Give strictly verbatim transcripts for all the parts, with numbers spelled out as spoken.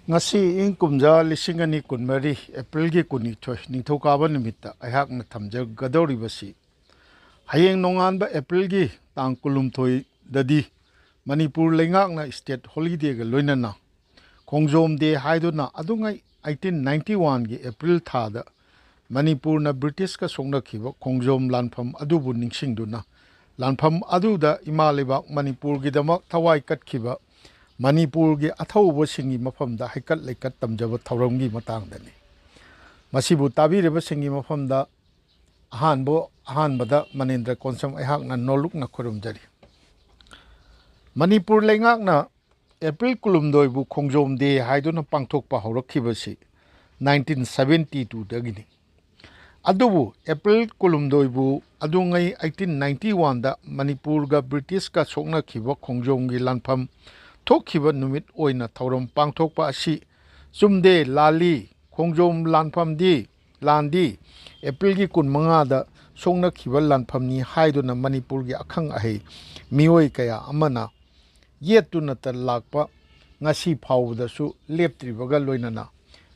ꯉꯁꯤ ꯏꯪ ꯀꯨꯝꯖꯥ ꯂꯤꯁꯤꯡ ꯑꯅꯤ ꯀꯨꯟꯃꯔꯤ ꯑꯦꯄ꯭ꯔꯤꯜꯒꯤ ꯀꯨꯟꯅꯤꯊꯣꯏ ꯅꯤꯡꯊꯧꯀꯥꯕ ꯅꯨꯃꯤꯠꯇ ꯑꯩꯍꯥꯛꯅ ꯊꯝꯖꯒꯗꯧꯔꯤꯕꯁꯤ, ꯍꯌꯦꯡ ꯅꯣꯡꯉꯥꯟꯕ ꯑꯦꯄ꯭ꯔꯤꯜꯒꯤ ꯇꯥꯡ ꯀꯨꯟꯍꯨꯝꯗꯣꯏꯗꯗꯤ ꯃꯅꯤꯄꯨꯔ ꯂꯩꯉꯥꯛꯅ state holidayꯒ ꯂꯣꯏꯅꯅ ꯈꯣꯡꯖꯣꯝ day ꯍꯥꯏꯗꯨꯅ ꯑꯗꯨꯉꯩ eighteen ninety oneꯒꯤ ꯑꯦꯄ꯭ꯔꯤꯜ ꯊꯥꯗ ꯃꯅꯤꯄꯨꯔꯅ ꯕ꯭ꯔꯤꯇꯤꯁꯀ ꯁꯣꯛꯅꯈꯤꯕ ꯈꯣꯡꯖꯣꯝ ꯂꯥꯟꯐꯝ ꯑꯗꯨꯕꯨ ꯅꯤꯡꯁꯤꯡꯗꯨꯅ, ꯂꯥꯟꯐꯝ ꯑꯗꯨꯗ ꯏꯃꯥ ꯂꯩꯕꯥꯛ ꯃꯅꯤꯄꯨꯔꯒꯤꯗꯃꯛ ꯊꯋꯥꯏ ꯀꯠꯈꯤꯕ ꯃꯅꯤꯄꯨꯔꯒꯤ ꯑꯊꯧꯕꯁꯤꯡꯒꯤ ꯃꯐꯝꯗ ꯍꯩꯀꯠ ꯂꯩꯀꯠ ꯇꯝꯖꯕ ꯊꯧꯔꯝꯒꯤ ꯃꯇꯥꯡꯗꯅꯤ꯫ ꯃꯁꯤꯕꯨ ꯇꯥꯕꯤꯔꯤꯕꯁꯤꯡꯒꯤ ꯃꯐꯝꯗ ꯑꯍꯥꯟꯕ, ꯑꯍꯥꯟꯕꯗ ꯃꯅꯤꯟꯗ꯭ꯔ ꯀꯣꯟꯁꯝ ꯑꯩꯍꯥꯛꯅ ꯅꯣꯂꯨꯛꯅ ꯈꯨꯔꯨꯝꯖꯔꯤ꯫ ꯃꯅꯤꯄꯨꯔ ꯂꯩꯉꯥꯛꯅ ꯑꯦꯄ꯭ꯔꯤꯜ ꯀꯨꯟꯍꯨꯝꯗꯣꯏꯕꯨ ꯈꯣꯡꯖꯣꯝ day ꯍꯥꯏꯗꯨꯅ ꯄꯥꯡꯊꯣꯛꯄ ꯍꯧꯔꯛꯈꯤꯕꯁꯤ nineteen seventy twoꯗꯒꯤꯅꯤ꯫ ꯑꯗꯨꯕꯨ ꯑꯦꯄ꯭ꯔꯤꯜ ꯀꯨꯟꯍꯨꯝꯗꯣꯏꯕꯨ ꯑꯗꯨꯉꯩ eighteen ninety oneꯗ ꯃꯅꯤꯄꯨꯔꯒ ꯕ꯭ꯔꯤꯇꯤꯁꯀ ꯁꯣꯛꯅꯈꯤꯕ ꯈꯣꯡꯖꯣꯝꯒꯤ ꯂꯥꯟꯐꯝ ꯊꯣꯛꯈꯤꯕ ꯅꯨꯃꯤꯠ ꯑꯣꯏꯅ ꯊꯧꯔꯝ ꯄꯥꯡꯊꯣꯛꯄ ꯑꯁꯤ ꯆꯨꯝꯗꯦ, ꯂꯥꯜꯂꯤ꯫ ꯈꯣꯡꯖꯣꯝ ꯂꯥꯟꯐꯝꯗꯤ, ꯂꯥꯟꯗꯤ ꯑꯦꯄ꯭ꯔꯤꯜꯒꯤ ꯀꯨꯟꯃꯉꯥꯗ ꯁꯣꯛꯅꯈꯤꯕ ꯂꯥꯟꯐꯝꯅꯤ ꯍꯥꯏꯗꯨꯅ ꯃꯅꯤꯄꯨꯔꯒꯤ ꯑꯈꯪ ꯑꯍꯩ ꯃꯤꯑꯣꯏ ꯀꯌꯥ ꯑꯃꯅ ꯌꯦꯠꯇꯨꯅꯇ ꯂꯥꯛꯄ ꯉꯁꯤ ꯐꯥꯎꯕꯗꯁꯨ ꯂꯦꯞꯇ꯭ꯔꯤꯕꯒ ꯂꯣꯏꯅꯅ,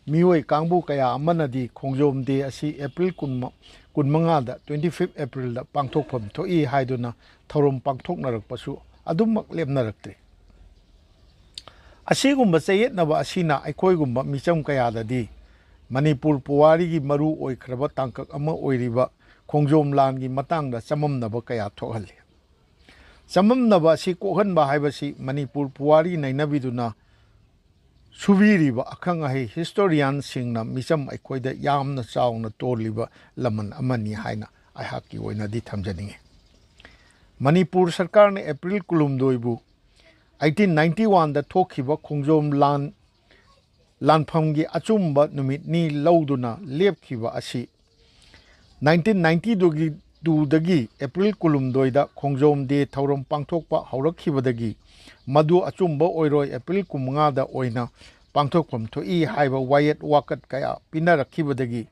ꯃꯤꯑꯣꯏ ꯀꯥꯡꯕꯨ ꯀꯌꯥ ꯑꯃꯅꯗꯤ ꯈꯣꯡꯖꯣꯝ day ꯑꯁꯤ ꯑꯦꯄ꯭ꯔꯤꯜ ꯀꯨꯟ, ꯀꯨꯟꯃꯉꯥꯗ, twenty fifth Aprilꯗ ꯄꯥꯡꯊꯣꯛꯐꯝ ꯊꯣꯛꯏ ꯍꯥꯏꯗꯨꯅ ꯊꯧꯔꯝ ꯄꯥꯡꯊꯣꯛꯅꯔꯛꯄꯁꯨ ꯑꯗꯨꯃꯛ ꯂꯦꯞꯅꯔꯛꯇ꯭ꯔꯤ꯫ ꯑꯁꯤꯒꯨꯝꯕ ꯆꯌꯦꯠꯅꯕ ꯑꯁꯤꯅ ꯑꯩꯈꯣꯏꯒꯨꯝꯕ ꯃꯤꯆꯝ ꯀꯌꯥꯗꯗꯤ ꯃꯅꯤꯄꯨꯔ ꯄꯨꯋꯥꯔꯤꯒꯤ ꯃꯔꯨ ꯑꯣꯏꯈ꯭ꯔꯕ ꯇꯥꯡꯀꯛ ꯑꯃ ꯑꯣꯏꯔꯤꯕ ꯈꯣꯡꯖꯣꯝ ꯂꯥꯟꯒꯤ ꯃꯇꯥꯡꯗ ꯆꯃꯝꯅꯕ ꯀꯌꯥ ꯊꯣꯛꯍꯜꯂꯤ꯫ ꯆꯃꯝꯅꯕ ꯑꯁꯤ ꯀꯣꯛꯍꯟꯕ ꯍꯥꯏꯕꯁꯤ ꯃꯅꯤꯄꯨꯔ ꯄꯨꯋꯥꯔꯤ ꯅꯩꯅꯕꯤꯗꯨꯅ ꯁꯨꯕꯤꯔꯤꯕ ꯑꯈꯪ ꯑꯍꯩ historianꯁꯤꯡꯅ ꯃꯤꯆꯝ ꯑꯩꯈꯣꯏꯗ ꯌꯥꯝꯅ ꯆꯥꯎꯅ ꯇꯣꯜꯂꯤꯕ ꯂꯃꯟ ꯑꯃꯅꯤ ꯍꯥꯏꯅ ꯑꯩꯍꯥꯛꯀꯤ ꯑꯣꯏꯅꯗꯤ ꯊꯝꯖꯅꯤꯡꯏ꯫ ꯃꯅꯤꯄꯨꯔ ꯁꯔꯀꯥꯔꯅ ꯑꯦꯄ꯭ꯔꯤꯜ ꯀꯨꯟꯍꯨꯝꯗꯣꯏꯕꯨ eighteen ninety oneꯗ ꯊꯣꯛꯈꯤꯕ ꯈꯣꯡꯖꯣꯝ ꯂꯥꯟ, ꯂꯥꯟꯐꯝꯒꯤ ꯑꯆꯨꯝꯕ ꯅꯨꯃꯤꯠꯅꯤ ꯂꯧꯗꯨꯅ ꯂꯦꯞꯈꯤꯕ ꯑꯁꯤ nineteen ninety twoꯗꯒꯤ ꯑꯦꯄ꯭ꯔꯤꯜ ꯀꯨꯟꯍꯨꯝꯗꯣꯏꯗ ꯈꯣꯡꯖꯣꯝ day ꯊꯧꯔꯝ ꯄꯥꯡꯊꯣꯛꯄ ꯍꯧꯔꯛꯈꯤꯕꯗꯒꯤ ꯃꯗꯨ ꯑꯆꯨꯝꯕ ꯑꯣꯏꯔꯣꯏ, ꯑꯦꯄ꯭ꯔꯤꯜ ꯀꯨꯟꯃꯉꯥꯗ ꯑꯣꯏꯅ ꯄꯥꯡꯊꯣꯛꯐꯝ ꯊꯣꯛꯏ ꯍꯥꯏꯕ ꯋꯥꯌꯦꯠ ꯋꯥꯀꯠ ꯀꯌꯥ ꯄꯤꯅꯔꯛꯈꯤꯕꯗꯒꯤ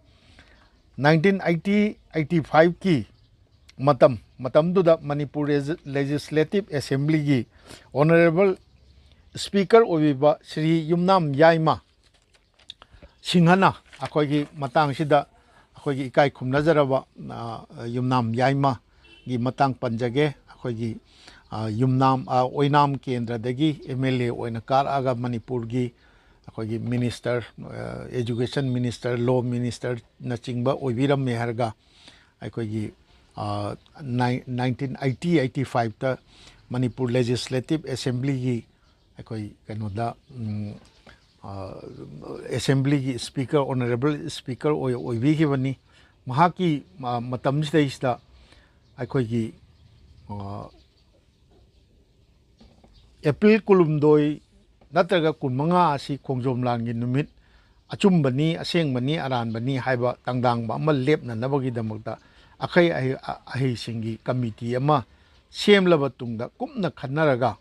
nineteen eighty eighty fiveꯀꯤ ꯃꯇꯝ, ꯃꯇꯝꯗꯨꯗ ꯃꯅꯤꯄꯨꯔ Legislative Assemblyꯒꯤ Honourable ꯁ꯭ꯄꯤꯀꯔ ꯑꯣꯏꯕꯤꯕ ꯁ꯭ꯔꯤ ꯌꯨꯝꯅꯥꯝ ꯌꯥꯏꯃ ꯁꯤꯡꯍꯅ ꯑꯩꯈꯣꯏꯒꯤ ꯃꯇꯥꯡꯁꯤꯗ ꯑꯩꯈꯣꯏꯒꯤ ꯏꯀꯥꯏ ꯈꯨꯝꯅꯖꯔꯕ, ꯑ, ꯌꯨꯝꯅꯥꯝ ꯌꯥꯏꯃꯒꯤ ꯃꯇꯥꯡ ꯄꯟꯖꯒꯦ꯫ ꯑꯩꯈꯣꯏꯒꯤ, ꯑ, ꯌꯨꯝꯅꯥꯝ, ꯑ, ꯑꯣꯏꯅꯥꯝ ꯀꯦꯟꯗ꯭ꯔꯗꯒꯤ ꯑꯦꯝ ꯑꯦꯜ ꯑꯦ ꯑꯣꯏꯅ ꯀꯥꯔꯛꯑꯒ ꯃꯅꯤꯄꯨꯔꯒꯤ ꯑꯩꯈꯣꯏꯒꯤ ꯃꯤꯅꯤꯁꯇꯔ, ꯑ, ꯑꯦꯖꯨꯀꯦꯁꯟ ꯃꯤꯅꯤꯁꯇꯔ, ꯂꯣ ꯃꯤꯅꯤꯁꯇꯔꯅꯆꯤꯡꯕ ꯑꯣꯏꯕꯤꯔꯝꯃꯦ ꯍꯥꯏꯔꯒ ꯑꯩꯈꯣꯏꯒꯤ, ꯑ, ꯅꯥꯏ-, ꯅꯥꯏꯟꯇꯤꯟ ꯑꯩꯠꯇꯤ ꯑꯩꯠꯇꯤ ꯐꯥꯏꯚꯇ ꯃꯅꯤꯄꯨꯔ ꯂꯦꯖꯤꯁꯂꯦꯇꯤꯞ ꯑꯦꯁꯦꯝꯕ꯭ꯂꯤꯒꯤ ꯑꯩꯈꯣꯏ ꯀꯩꯅꯣꯗ, ꯎꯝ, ꯑ, ꯑꯦꯁꯦꯝꯕ꯭ꯂꯤꯒꯤ ꯁ꯭ꯄꯤꯀꯔ, ꯑꯣꯅꯔꯦꯕꯜ ꯁ꯭ꯄꯤꯀꯔ ꯑꯣꯏ-, ꯑꯣꯏꯕꯤꯈꯤꯕꯅꯤ꯫ ꯃꯍꯥꯛꯀꯤ, ꯑ, ꯃꯇꯝꯁꯤꯗꯩꯁꯤꯗ ꯑꯩꯈꯣꯏꯒꯤ, ꯑ, ꯑꯦꯄ꯭ꯔꯤꯜ ꯀꯨꯟꯍꯨꯝꯗꯣꯏ ꯅꯠꯇ꯭ꯔꯒ ꯀꯨꯟꯃꯉꯥ ꯑꯁꯤ ꯈꯣꯡꯖꯣꯝ ꯂꯥꯟꯒꯤ ꯅꯨꯃꯤꯠ, ꯑꯆꯨꯝꯕꯅꯤ, ꯑꯁꯦꯡꯕꯅꯤ, ꯑꯔꯥꯟꯕꯅꯤ ꯍꯥꯏꯕ ꯇꯪꯗꯥꯡꯕ ꯑꯃ ꯂꯦꯞꯅꯅꯕꯒꯤꯗꯃꯛꯇ ꯑꯈꯩ ꯑꯍꯩ-, ꯑꯍꯩꯁꯤꯡꯒꯤ ꯀꯃꯤꯇꯤ ꯑꯃ ꯁꯦꯝꯂꯕ ꯇꯨꯡꯗ ꯀꯨꯞꯅ ꯈꯟꯅꯔꯒ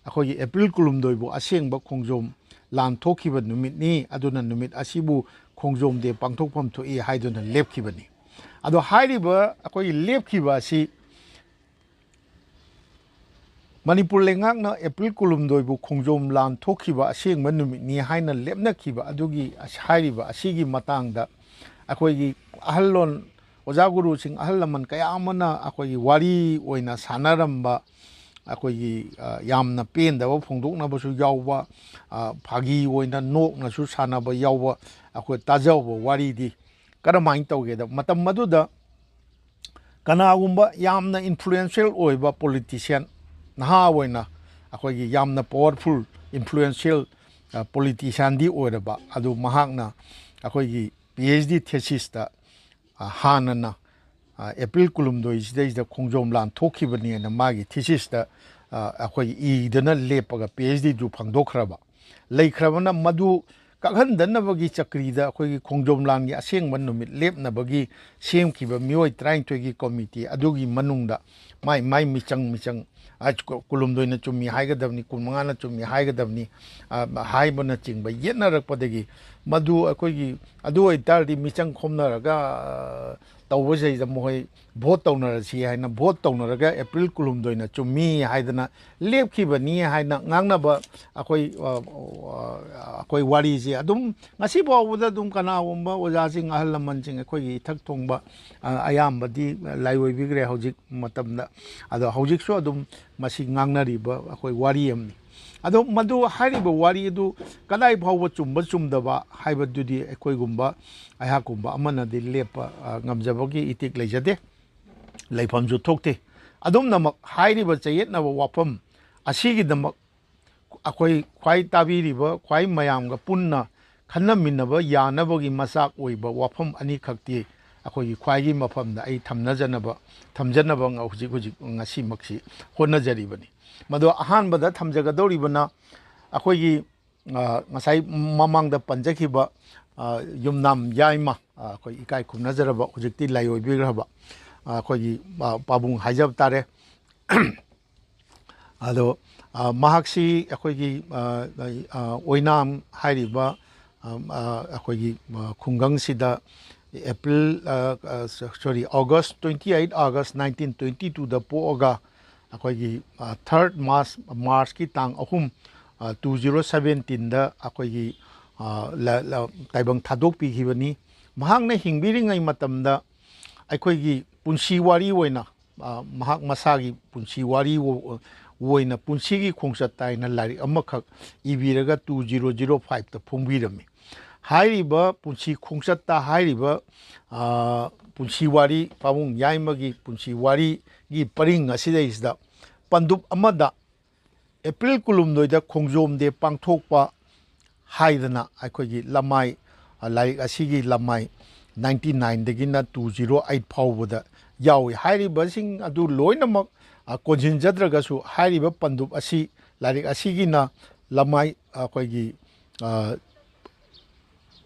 ꯑꯩꯈꯣꯏꯒꯤ ꯑꯦꯄ꯭ꯔꯤꯜ ꯀꯨꯟꯍꯨꯝꯗꯣꯏꯕꯨ ꯑꯁꯦꯡꯕ ꯈꯣꯡꯖꯣꯝ ꯂꯥꯟ ꯊꯣꯛꯈꯤꯕ ꯅꯨꯃꯤꯠꯅꯤ, ꯑꯗꯨꯅ ꯅꯨꯃꯤꯠ ꯑꯁꯤꯕꯨ ꯈꯣꯡꯖꯣꯝ ꯗꯦ ꯄꯥꯡꯊꯣꯛꯐꯝ ꯊꯣꯛꯏ ꯍꯥꯏꯗꯨꯅ ꯂꯦꯞꯈꯤꯕꯅꯤ꯫ ꯑꯗꯣ ꯍꯥꯏꯔꯤꯕ ꯑꯩꯈꯣꯏꯒꯤ ꯂꯦꯞꯈꯤꯕ ꯑꯁꯤ ꯃꯅꯤꯄꯨꯔ ꯂꯩꯉꯥꯛꯅ ꯑꯦꯄ꯭ꯔꯤꯜ ꯀꯨꯟꯍꯨꯝꯗꯣꯏꯕꯨ ꯈꯣꯡꯖꯣꯝ ꯂꯥꯟ ꯊꯣꯛꯈꯤꯕ ꯑꯁꯦꯡꯕ ꯅꯨꯃꯤꯠꯅꯤ ꯍꯥꯏꯅ ꯂꯦꯞꯅꯈꯤꯕ ꯑꯗꯨꯒꯤ ꯑꯁ-, ꯍꯥꯏꯔꯤꯕ ꯑꯁꯤꯒꯤ ꯃꯇꯥꯡꯗ ꯑꯩꯈꯣꯏꯒꯤ ꯑꯍꯜꯂꯣꯟ, ꯑꯣꯖꯥ ꯒꯨꯔꯨꯁꯤꯡ, ꯑꯍꯜ ꯂꯃꯟ ꯀꯌꯥ ꯑꯃꯅ ꯑꯩꯈꯣꯏꯒꯤ ꯋꯥꯔꯤ ꯑꯣꯏꯅ ꯁꯥꯟꯅꯔꯝꯕ, ꯑꯩꯈꯣꯏꯒꯤ, ꯑ, ꯌꯥꯝꯅ ꯄꯦꯟꯗꯕ ꯐꯣꯡꯗꯣꯛꯅꯕꯁꯨ ꯌꯥꯎꯕ, ꯑ, ꯐꯥꯒꯤ ꯑꯣꯏꯅ ꯅꯣꯛꯅꯁꯨ ꯁꯥꯟꯅꯕ ꯌꯥꯎꯕ ꯑꯩꯈꯣꯏ ꯇꯥꯖꯕ ꯋꯥꯔꯤꯗꯤ ꯀꯔꯝꯍꯥꯏꯅ ꯇꯧꯒꯦꯗ, ꯃꯇꯝ ꯑꯗꯨꯗ ꯀꯅꯥꯒꯨꯝꯕ ꯌꯥꯝꯅ ꯏꯟꯐ꯭ꯂꯨꯌꯦꯟꯁꯤꯌꯦꯜ ꯑꯣꯏꯕ ꯄꯣꯂꯤꯇꯤꯁꯤꯌꯥꯟ, ꯅꯍꯥ ꯑꯣꯏꯅ ꯑꯩꯈꯣꯏꯒꯤ ꯌꯥꯝꯅ ꯄꯥꯋꯔꯐꯨꯜ, ꯏꯟꯐ꯭ꯂꯨꯌꯦꯟꯁꯤꯌꯦꯜ, ꯑ, ꯄꯣꯂꯤꯇꯤꯁꯤꯌꯥꯟꯗꯤ ꯑꯣꯏꯔꯕ, ꯑꯗꯨ ꯃꯍꯥꯛꯅ ꯑꯩꯈꯣꯏꯒꯤ ꯄꯤ ꯑꯩꯆ ꯗꯤ ꯊꯦꯁꯤꯁꯇ, ꯑ, ꯍꯥꯟꯅꯅ, ꯑ, ꯑꯦꯄ꯭ꯔꯤꯜ ꯀꯨꯟꯍꯨꯝꯗꯣꯏꯁꯤꯗꯩꯁꯤꯗ ꯈꯣꯡꯖꯣꯝ ꯂꯥꯟ ꯊꯣꯛꯈꯤꯕꯅꯦꯅ ꯃꯥꯒꯤ ꯊꯤꯁꯤꯁꯇ, ꯑ, ꯑꯩꯈꯣꯏꯒꯤ ꯏꯗꯅ ꯂꯦꯞꯄꯒ ꯄꯤ ꯑꯩꯆ ꯗꯤꯗꯨ ꯐꯪꯗꯣꯛꯈ꯭ꯔꯕ꯫ ꯂꯩꯈ꯭ꯔꯕꯅ ꯃꯗꯨ ꯀꯛꯍꯟꯗꯅꯕꯒꯤ ꯆꯀ꯭ꯔꯤꯗ ꯑꯩꯈꯣꯏꯒꯤ ꯈꯣꯡꯖꯣꯝ ꯂꯥꯟꯒꯤ ꯑꯁꯦꯡꯕ ꯅꯨꯃꯤꯠ ꯂꯦꯞꯅꯕꯒꯤ ꯁꯦꯝꯈꯤꯕ ꯃꯤꯑꯣꯏ ꯇꯔꯥꯅꯤꯊꯣꯏꯒꯤ ꯀꯣꯃꯤꯇꯤ ꯑꯗꯨꯒꯤ ꯃꯅꯨꯡꯗ ꯃꯥꯏ ꯃꯥꯏ ꯃꯤꯆꯪ ꯃꯤꯆꯪ, ꯑ, ꯀꯨ-, ꯀꯨꯟꯍꯨꯝꯗꯣꯏꯅ ꯆꯨꯝꯃꯤ ꯍꯥꯏꯒꯗꯕꯅꯤ, ꯀꯨꯟꯃꯉꯥꯅ ꯆꯨꯝꯃꯤ ꯍꯥꯏꯒꯗꯕꯅꯤ, ꯑ, ꯍꯥꯏꯕꯅꯆꯤꯡꯕ ꯌꯦꯠꯅꯔꯛꯄꯗꯒꯤ ꯃꯗꯨ ꯑꯩꯈꯣꯏꯒꯤ, ꯑꯗꯨ ꯑꯣꯏꯇꯥꯔꯗꯤ ꯃꯤꯆꯪ ꯈꯣꯝꯅꯔꯒ, ꯑ, ꯇꯧꯕꯁꯤꯗꯩꯗ ꯃꯈꯣꯏ ꯚꯣꯠ ꯇꯧꯅꯔꯁꯤ ꯍꯥꯏꯅ, ꯚꯣꯠ ꯇꯧꯅꯔꯒ ꯑꯦꯄ꯭ꯔꯤꯜ ꯀꯨꯟꯍꯨꯝꯗꯣꯏꯅ ꯆꯨꯝꯃꯤ ꯍꯥꯏꯗꯅ ꯂꯦꯞꯈꯤꯕꯅꯤ ꯍꯥꯏꯅ ꯉꯥꯡꯅꯕ ꯑꯩꯈꯣꯏ, ꯑ, ꯑ, ꯑꯩꯈꯣꯏ ꯋꯥꯔꯤꯁꯦ ꯑꯗꯨꯝ ꯉꯁꯤ ꯐꯥꯎꯕꯗ ꯑꯗꯨꯝ ꯀꯅꯥꯒꯨꯝꯕ ꯑꯣꯖꯥꯁꯤꯡ, ꯑꯍꯜ ꯂꯃꯟꯁꯤꯡ, ꯑꯩꯈꯣꯏꯒꯤ ꯏꯊꯛ ꯊꯣꯡꯕ, ꯑ, ꯑꯌꯥꯝꯕꯗꯤ ꯂꯥꯏꯑꯣꯏꯕꯤꯈ꯭ꯔꯦ ꯍꯧꯖꯤꯛ ꯃꯇꯝꯗ꯫ ꯑꯗꯣ ꯍꯧꯖꯤꯛꯁꯨ ꯑꯗꯨꯝ ꯃꯁꯤ ꯉꯥꯡꯅꯔꯤꯕ ꯑꯩꯈꯣꯏ ꯋꯥꯔꯤ ꯑꯃꯅꯤ꯫ ꯑꯗꯣ ꯃꯗꯨ, ꯍꯥꯏꯔꯤꯕ ꯋꯥꯔꯤ ꯑꯗꯨ ꯀꯗꯥꯏ ꯐꯥꯎꯕ ꯆꯨꯝꯕ ꯆꯨꯝꯗꯕ ꯍꯥꯏꯕꯗꯨꯗꯤ ꯑꯩꯈꯣꯏꯒꯨꯝꯕ, ꯑꯩꯍꯥꯛꯀꯨꯝꯕ ꯑꯃꯅꯗꯤ ꯂꯦꯞꯄ, ꯑ, ꯉꯝꯖꯕꯒꯤ ꯏꯇꯤꯛ ꯂꯩꯖꯗꯦ, ꯂꯩꯐꯝꯁꯨ ꯊꯣꯛꯇꯦ꯫ ꯑꯗꯨꯝꯅꯃꯛ ꯍꯥꯏꯔꯤꯕ ꯆꯌꯦꯠꯅꯕ ꯋꯥꯐꯝ ꯑꯁꯤꯒꯤꯗꯃꯛ ꯑꯩꯈꯣꯏ ꯈ꯭ꯋꯥꯏ ꯇꯥꯕꯤꯔꯤꯕ, ꯈ꯭ꯋꯥꯏ ꯃꯌꯥꯝꯒ ꯄꯨꯟꯅ ꯈꯟꯅꯃꯤꯟꯅꯕ ꯌꯥꯅꯕꯒꯤ ꯃꯆꯥꯛ ꯑꯣꯏꯕ ꯋꯥꯐꯝ ꯑꯅꯤꯈꯛꯇꯤ ꯑꯩꯈꯣꯏꯒꯤ ꯈ꯭ꯋꯥꯏꯒꯤ ꯃꯐꯝꯗ ꯑꯩ ꯊꯝꯅꯖꯅꯕ, ꯊꯝꯖꯅꯕ ꯉ-, ꯍꯧꯖꯤꯛ ꯍꯧꯖꯤꯛ ꯉꯁꯤꯃꯛꯁꯤ ꯍꯣꯠꯅꯖꯔꯤꯕꯅꯤ꯫ ꯃꯗꯣ ꯑꯍꯥꯟꯕꯗ ꯊꯝꯖꯒꯗꯧꯔꯤꯕꯅ ꯑꯩꯈꯣꯏꯒꯤ, ꯑ, ꯉꯁꯥꯏ ꯃꯃꯥꯡꯗ ꯄꯟꯖꯈꯤꯕ, ꯑ, ꯌꯨꯝꯅꯥꯝ ꯌꯥꯏꯃ, ꯑ, ꯑꯩꯈꯣꯏ ꯏꯀꯥꯏ ꯈꯨꯝꯅꯖꯔꯕ, ꯍꯧꯖꯤꯛꯇꯤ ꯂꯥꯏꯑꯣꯏꯕꯤꯈ꯭ꯔꯕ, ꯑ, ꯑꯩꯈꯣꯏꯒꯤ, ꯑ, ꯄꯥꯕꯨꯡ ꯍꯥꯏꯖꯕ ꯇꯥꯔꯦ꯫ ꯑꯗꯣ, ꯑ, ꯃꯍꯥꯛꯁꯤ ꯑꯩꯈꯣꯏꯒꯤ, ꯑ, ꯑ, ꯑꯣꯏꯅꯥꯝ ꯍꯥꯏꯔꯤꯕ, ꯑ, ꯑ, ꯑꯩꯈꯣꯏꯒꯤ, ꯑ, ꯈꯨꯡꯒꯪꯁꯤꯗ April, uh, uh, sorry, August, twenty eight August nineteen twenty twoꯗ ꯄꯣꯛꯑꯒ, ꯑꯩꯈꯣꯏꯒꯤ, ꯑ, third March, Marchꯀꯤ ꯇꯥꯡ ꯑꯍꯨꯝ, ꯑ, two zero seventeenꯗ ꯑꯩꯈꯣꯏꯒꯤ, ꯑ, ꯂ-, ꯂ-, ꯇꯥꯏꯕꯪ ꯊꯥꯗꯣꯛꯄꯤꯈꯤꯕꯅꯤ꯫ ꯃꯍꯥꯛꯅ ꯍꯤꯡꯕꯤꯔꯤꯉꯩ ꯃꯇꯝꯗ ꯑꯩꯈꯣꯏꯒꯤ ꯄꯨꯟꯁꯤ ꯋꯥꯔꯤ ꯑꯣꯏꯅ, ꯑ, ꯃꯍꯥꯛ ꯃꯁꯥꯒꯤ ꯄꯨꯟꯁꯤ ꯋꯥꯔꯤ ꯑꯣ-, ꯑꯣꯏꯅ ꯄꯨꯟꯁꯤꯒꯤ ꯈꯣꯡꯆꯠꯇ ꯍꯥꯏꯅ ꯂꯥꯏꯔꯤꯛ ꯑꯃꯈꯛ ꯏꯕꯤꯔꯒ two zero zero fiveꯇ ꯐꯣꯡꯕꯤꯔꯝꯃꯤ꯫ ꯍꯥꯏꯔꯤꯕ ꯄꯨꯟꯁꯤ ꯈꯣꯡꯆꯠꯇ ꯍꯥꯏꯔꯤꯕ, ꯑ, ꯄꯨꯟꯁꯤ ꯋꯥꯔꯤ, ꯄꯥꯕꯨꯡ ꯌꯥꯏꯃꯒꯤ ꯄꯨꯟꯁꯤ ꯋꯥꯔꯤꯒꯤ ꯄꯔꯤꯡ ꯑꯁꯤꯗꯩꯁꯤꯗ ꯄꯟꯗꯨꯞ ꯑꯃꯗ ꯑꯦꯄ꯭ꯔꯤꯜ ꯀꯨꯟꯍꯨꯝꯗꯣꯏꯗ ꯈꯣꯡꯖꯣꯝ ꯗꯦ ꯄꯥꯡꯊꯣꯛꯄ ꯍꯥꯏꯗꯅ ꯑꯩꯈꯣꯏꯒꯤ ꯂꯃꯥꯏ, ꯑ, ꯂꯥꯏꯔꯤꯛ ꯑꯁꯤꯒꯤ ꯂꯃꯥꯏ ninety nineꯗꯒꯤꯅ two zero eight ꯐꯥꯎꯕꯗ ꯌꯥꯎꯏ꯫ ꯍꯥꯏꯔꯤꯕꯁꯤꯡ ꯑꯗꯨ ꯂꯣꯏꯅꯃꯛ, ꯑ, ꯀꯣꯟꯁꯤꯟꯖꯗ꯭ꯔꯒꯁꯨ ꯍꯥꯏꯔꯤꯕ ꯄꯟꯗꯨꯞ ꯑꯁꯤ, ꯂꯥꯏꯔꯤꯛ ꯑꯁꯤꯒꯤꯅ ꯂꯃꯥꯏ ꯑꯩꯈꯣꯏꯒꯤ, ꯑ,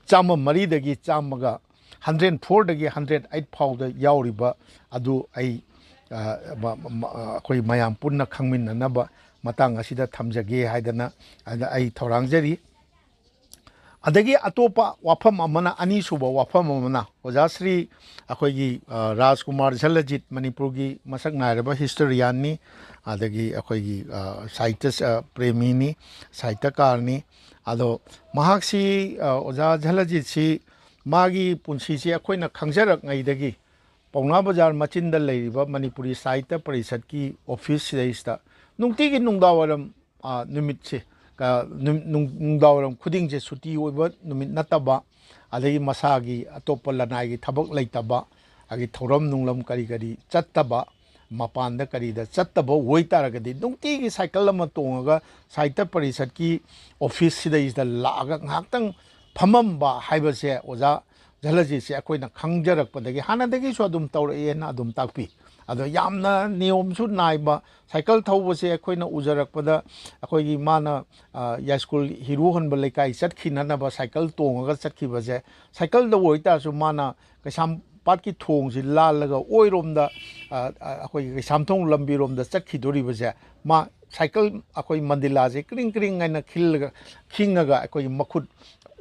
ꯆꯥꯝꯃ ꯃꯔꯤꯗꯒꯤ ꯆꯥꯝꯃꯒ, hundred fourꯗꯒꯤ hundred eight ꯐꯥꯎꯗ ꯌꯥꯎꯔꯤꯕ ꯑꯗꯨ ꯑꯩ, ꯑ, ꯃ-, ꯃ-, ꯑꯩꯈꯣꯏ ꯃꯌꯥꯝ ꯄꯨꯟꯅ ꯈꯪꯃꯤꯟꯅꯅꯕ ꯃꯇꯥꯡ ꯑꯁꯤꯗ ꯊꯝꯖꯒꯦ ꯍꯥꯏꯗꯅ ꯑꯗ ꯑꯩ ꯊꯧꯔꯥꯡꯖꯔꯤ꯫ ꯑꯗꯒꯤ ꯑꯇꯣꯞꯄ ꯋꯥꯐꯝ ꯑꯃꯅ, ꯑꯅꯤꯁꯨꯕ ꯋꯥꯐꯝ ꯑꯃꯅ, ꯑꯣꯖꯥ ꯁ꯭ꯔꯤ ꯑꯩꯈꯣꯏꯒꯤ, ꯑ, ꯔꯥꯖꯀꯨꯃꯥꯔ ꯖꯂꯖꯤꯠ, ꯃꯅꯤꯄꯨꯔꯒꯤ ꯃꯁꯛ ꯅꯥꯏꯔꯕ historianꯅꯤ, ꯑꯗꯒꯤ ꯑꯩꯈꯣꯏꯒꯤ, ꯑ, ꯁꯥꯍꯤꯇ꯭ꯌ, ꯑ, ꯄ꯭ꯔꯦꯃꯤꯅꯤ, ꯁꯥꯍꯤꯇ꯭ꯌꯀꯥꯔꯅꯤ꯫ ꯑꯗꯣ ꯃꯍꯥꯛꯁꯤ, ꯑ, ꯑꯣꯖꯥ ꯖꯂꯖꯤꯠꯁꯤ ꯃꯥꯒꯤ ꯄꯨꯟꯁꯤꯁꯤ ꯑꯩꯈꯣꯏꯅ ꯈꯪꯖꯔꯛꯉꯩꯗꯒꯤ ꯄꯥꯎꯅꯥ ꯕꯖꯥꯔ ꯃꯆꯤꯟꯗ ꯂꯩꯔꯤꯕ ꯃꯅꯤꯄꯨꯔꯤ ꯁꯥꯍꯤꯇ꯭ꯌ ꯄꯔꯤꯁꯠꯀꯤ office ꯁꯤꯗꯩꯁꯤꯗ ꯅꯨꯡꯇꯤꯒꯤ ꯅꯨꯡꯗꯥꯡꯋꯥꯏꯔꯝ, ꯑ, ꯅꯨꯃꯤꯠꯁꯦ, ꯀ-, ꯅꯨꯝ-, ꯅꯨꯡ-, ꯅꯨꯡꯗꯥꯡꯋꯥꯏꯔꯝ ꯈꯨꯗꯤꯡꯁꯦ ꯁꯨꯇꯤ ꯑꯣꯏꯕ ꯅꯨꯃꯤꯠ ꯅꯠꯇꯕ, ꯑꯗꯒꯤ ꯃꯁꯥꯒꯤ ꯑꯇꯣꯞꯄ ꯂꯅꯥꯏꯒꯤ ꯊꯕꯛ ꯂꯩꯇꯕ, ꯑꯗꯒꯤ ꯊꯧꯔꯝ ꯅꯨꯡꯂꯝ ꯀꯔꯤ ꯀꯔꯤ ꯆꯠꯇꯕ, ꯃꯄꯥꯟꯗ ꯀꯔꯤꯗ ꯆꯠꯇꯕ ꯑꯣꯏꯇꯥꯔꯒꯗꯤ, ꯅꯨꯡꯇꯤꯒꯤ ꯁꯥꯏꯀꯜ ꯑꯃ ꯇꯣꯡꯉꯒ ꯁꯥꯍꯤꯇ꯭ꯌ ꯄꯔꯤꯁꯠꯀꯤ office ꯁꯤꯗꯩꯁꯤꯗ ꯂꯥꯛꯑꯒ ꯉꯥꯏꯍꯥꯛꯇꯪ ꯐꯝꯃꯝꯕ ꯍꯥꯏꯕꯁꯦ ꯑꯣꯖꯥ ꯖꯂꯖꯤꯠꯁꯦ ꯑꯩꯈꯣꯏꯅ ꯈꯪꯖꯔꯛꯄꯗꯒꯤ, ꯍꯥꯟꯅꯗꯒꯤꯁꯨ ꯑꯗꯨꯝ ꯇꯧꯔꯛꯑꯦꯅ ꯑꯗꯨꯝ ꯇꯥꯛꯄꯤ꯫ ꯑꯗꯣ ꯌꯥꯝꯅ ꯅꯤꯌꯣꯝꯁꯨ ꯅꯥꯏꯕ, ꯁꯥꯏꯀꯜ ꯊꯧꯕꯁꯦ ꯑꯩꯈꯣꯏꯅ ꯎꯖꯔꯛꯄꯗ, ꯑꯩꯈꯣꯏꯒꯤ ꯃꯥꯅ, ꯑ, ꯌꯥꯏꯁ꯭ꯀꯨꯜ ꯍꯤꯔꯨ ꯍꯣꯟꯕ ꯂꯩꯀꯥꯏ ꯆꯠꯈꯤꯅꯅꯕ ꯁꯥꯏꯀꯜ ꯇꯣꯡꯉꯒ ꯆꯠꯈꯤꯕꯁꯦ, ꯁꯥꯏꯀꯜꯗ ꯑꯣꯏꯇꯥꯔꯁꯨ ꯃꯥꯅ ꯀꯩꯁꯥꯝꯄꯥꯠꯀꯤ ꯊꯣꯡꯁꯤ ꯂꯥꯜꯂꯒ ꯑꯣꯏꯔꯣꯝꯗ, ꯑ, ꯑ, ꯑꯩꯈꯣꯏꯒꯤ ꯀꯩꯁꯥꯝꯊꯣꯡ ꯂꯝꯕꯤꯔꯣꯝꯗ ꯆꯠꯈꯤꯗꯣꯔꯤꯕꯁꯦ, ꯃꯥ ꯁꯥꯏꯀꯜ ꯑꯩꯈꯣꯏ ꯃꯟꯗꯤꯂꯥꯁꯦ ꯀ꯭ꯔꯤꯡ ꯀ꯭ꯔꯤꯡ ꯍꯥꯏꯅ ꯈꯤꯜꯂꯒ, ꯈꯤꯡꯉꯒ ꯑꯩꯈꯣꯏꯒꯤ ꯃꯈꯨꯠ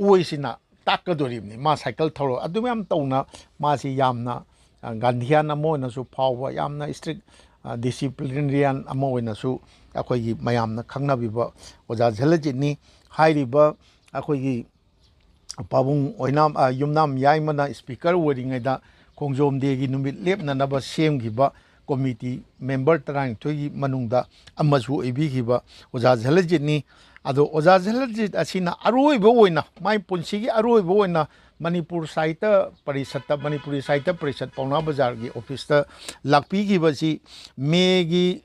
ꯑꯣꯏꯁꯤꯅ ꯇꯥꯛꯀꯗꯣꯔꯤꯕꯅꯤ꯫ ꯃꯥ ꯁꯥꯏꯀꯜ ꯊꯧꯔ ꯑꯗꯨ ꯃꯌꯥꯝ ꯇꯧꯅ ꯃꯥꯁꯤ ꯌꯥꯝꯅ, ꯑ, ꯒꯥꯟꯙꯤꯌꯥꯟ ꯑꯃ ꯑꯣꯏꯅꯁꯨ ꯐꯥꯎꯕ, ꯌꯥꯝꯅ strict, ꯑ, disciplinarian ꯑꯃ ꯑꯣꯏꯅꯁꯨ ꯑꯩꯈꯣꯏꯒꯤ ꯃꯌꯥꯝꯅ ꯈꯪꯅꯕꯤꯕ ꯑꯣꯖꯥ ꯖꯂꯖꯤꯠꯅꯤ꯫ ꯍꯥꯏꯔꯤꯕ ꯑꯩꯈꯣꯏꯒꯤ ꯄꯥꯕꯨꯡ ꯑꯣꯏꯅꯥꯝ, ꯑ, ꯌꯨꯝꯅꯥꯝ ꯌꯥꯏꯃꯅ speaker ꯑꯣꯏꯔꯤꯉꯩꯗ ꯈꯣꯡꯖꯣꯝ ꯗꯦꯒꯤ ꯅꯨꯃꯤꯠ ꯂꯦꯞꯅꯅꯕ ꯁꯦꯝꯈꯤꯕ committee member ꯇꯔꯥꯅꯤꯊꯣꯏꯒꯤ ꯃꯅꯨꯡꯗ ꯑꯃꯁꯨ ꯑꯣꯏꯕꯤꯈꯤꯕ ꯑꯣꯖꯥ ꯖꯂꯖꯤꯠꯅꯤ꯫ ꯑꯗꯣ ꯑꯣꯖꯥ ꯖꯂꯖꯤꯠ ꯑꯁꯤꯅ ꯑꯔꯣꯏꯕ ꯑꯣꯏꯅ, ꯃꯥꯏ ꯄꯨꯟꯁꯤꯒꯤ ꯑꯔꯣꯏꯕ ꯑꯣꯏꯅ ꯃꯅꯤꯄꯨꯔ ꯁꯥꯍꯤꯇ꯭ꯌ ꯄꯔꯤꯁꯠꯇ, ꯃꯅꯤꯄꯨꯔꯤ ꯁꯥꯍꯤꯇ꯭ꯌ ꯄꯔꯤꯁꯠ ꯄꯥꯎꯅꯥ ꯕꯖꯥꯔꯒꯤ office ꯇ ꯂꯥꯛꯄꯤꯈꯤꯕꯁꯤ ꯃꯦꯒꯤ,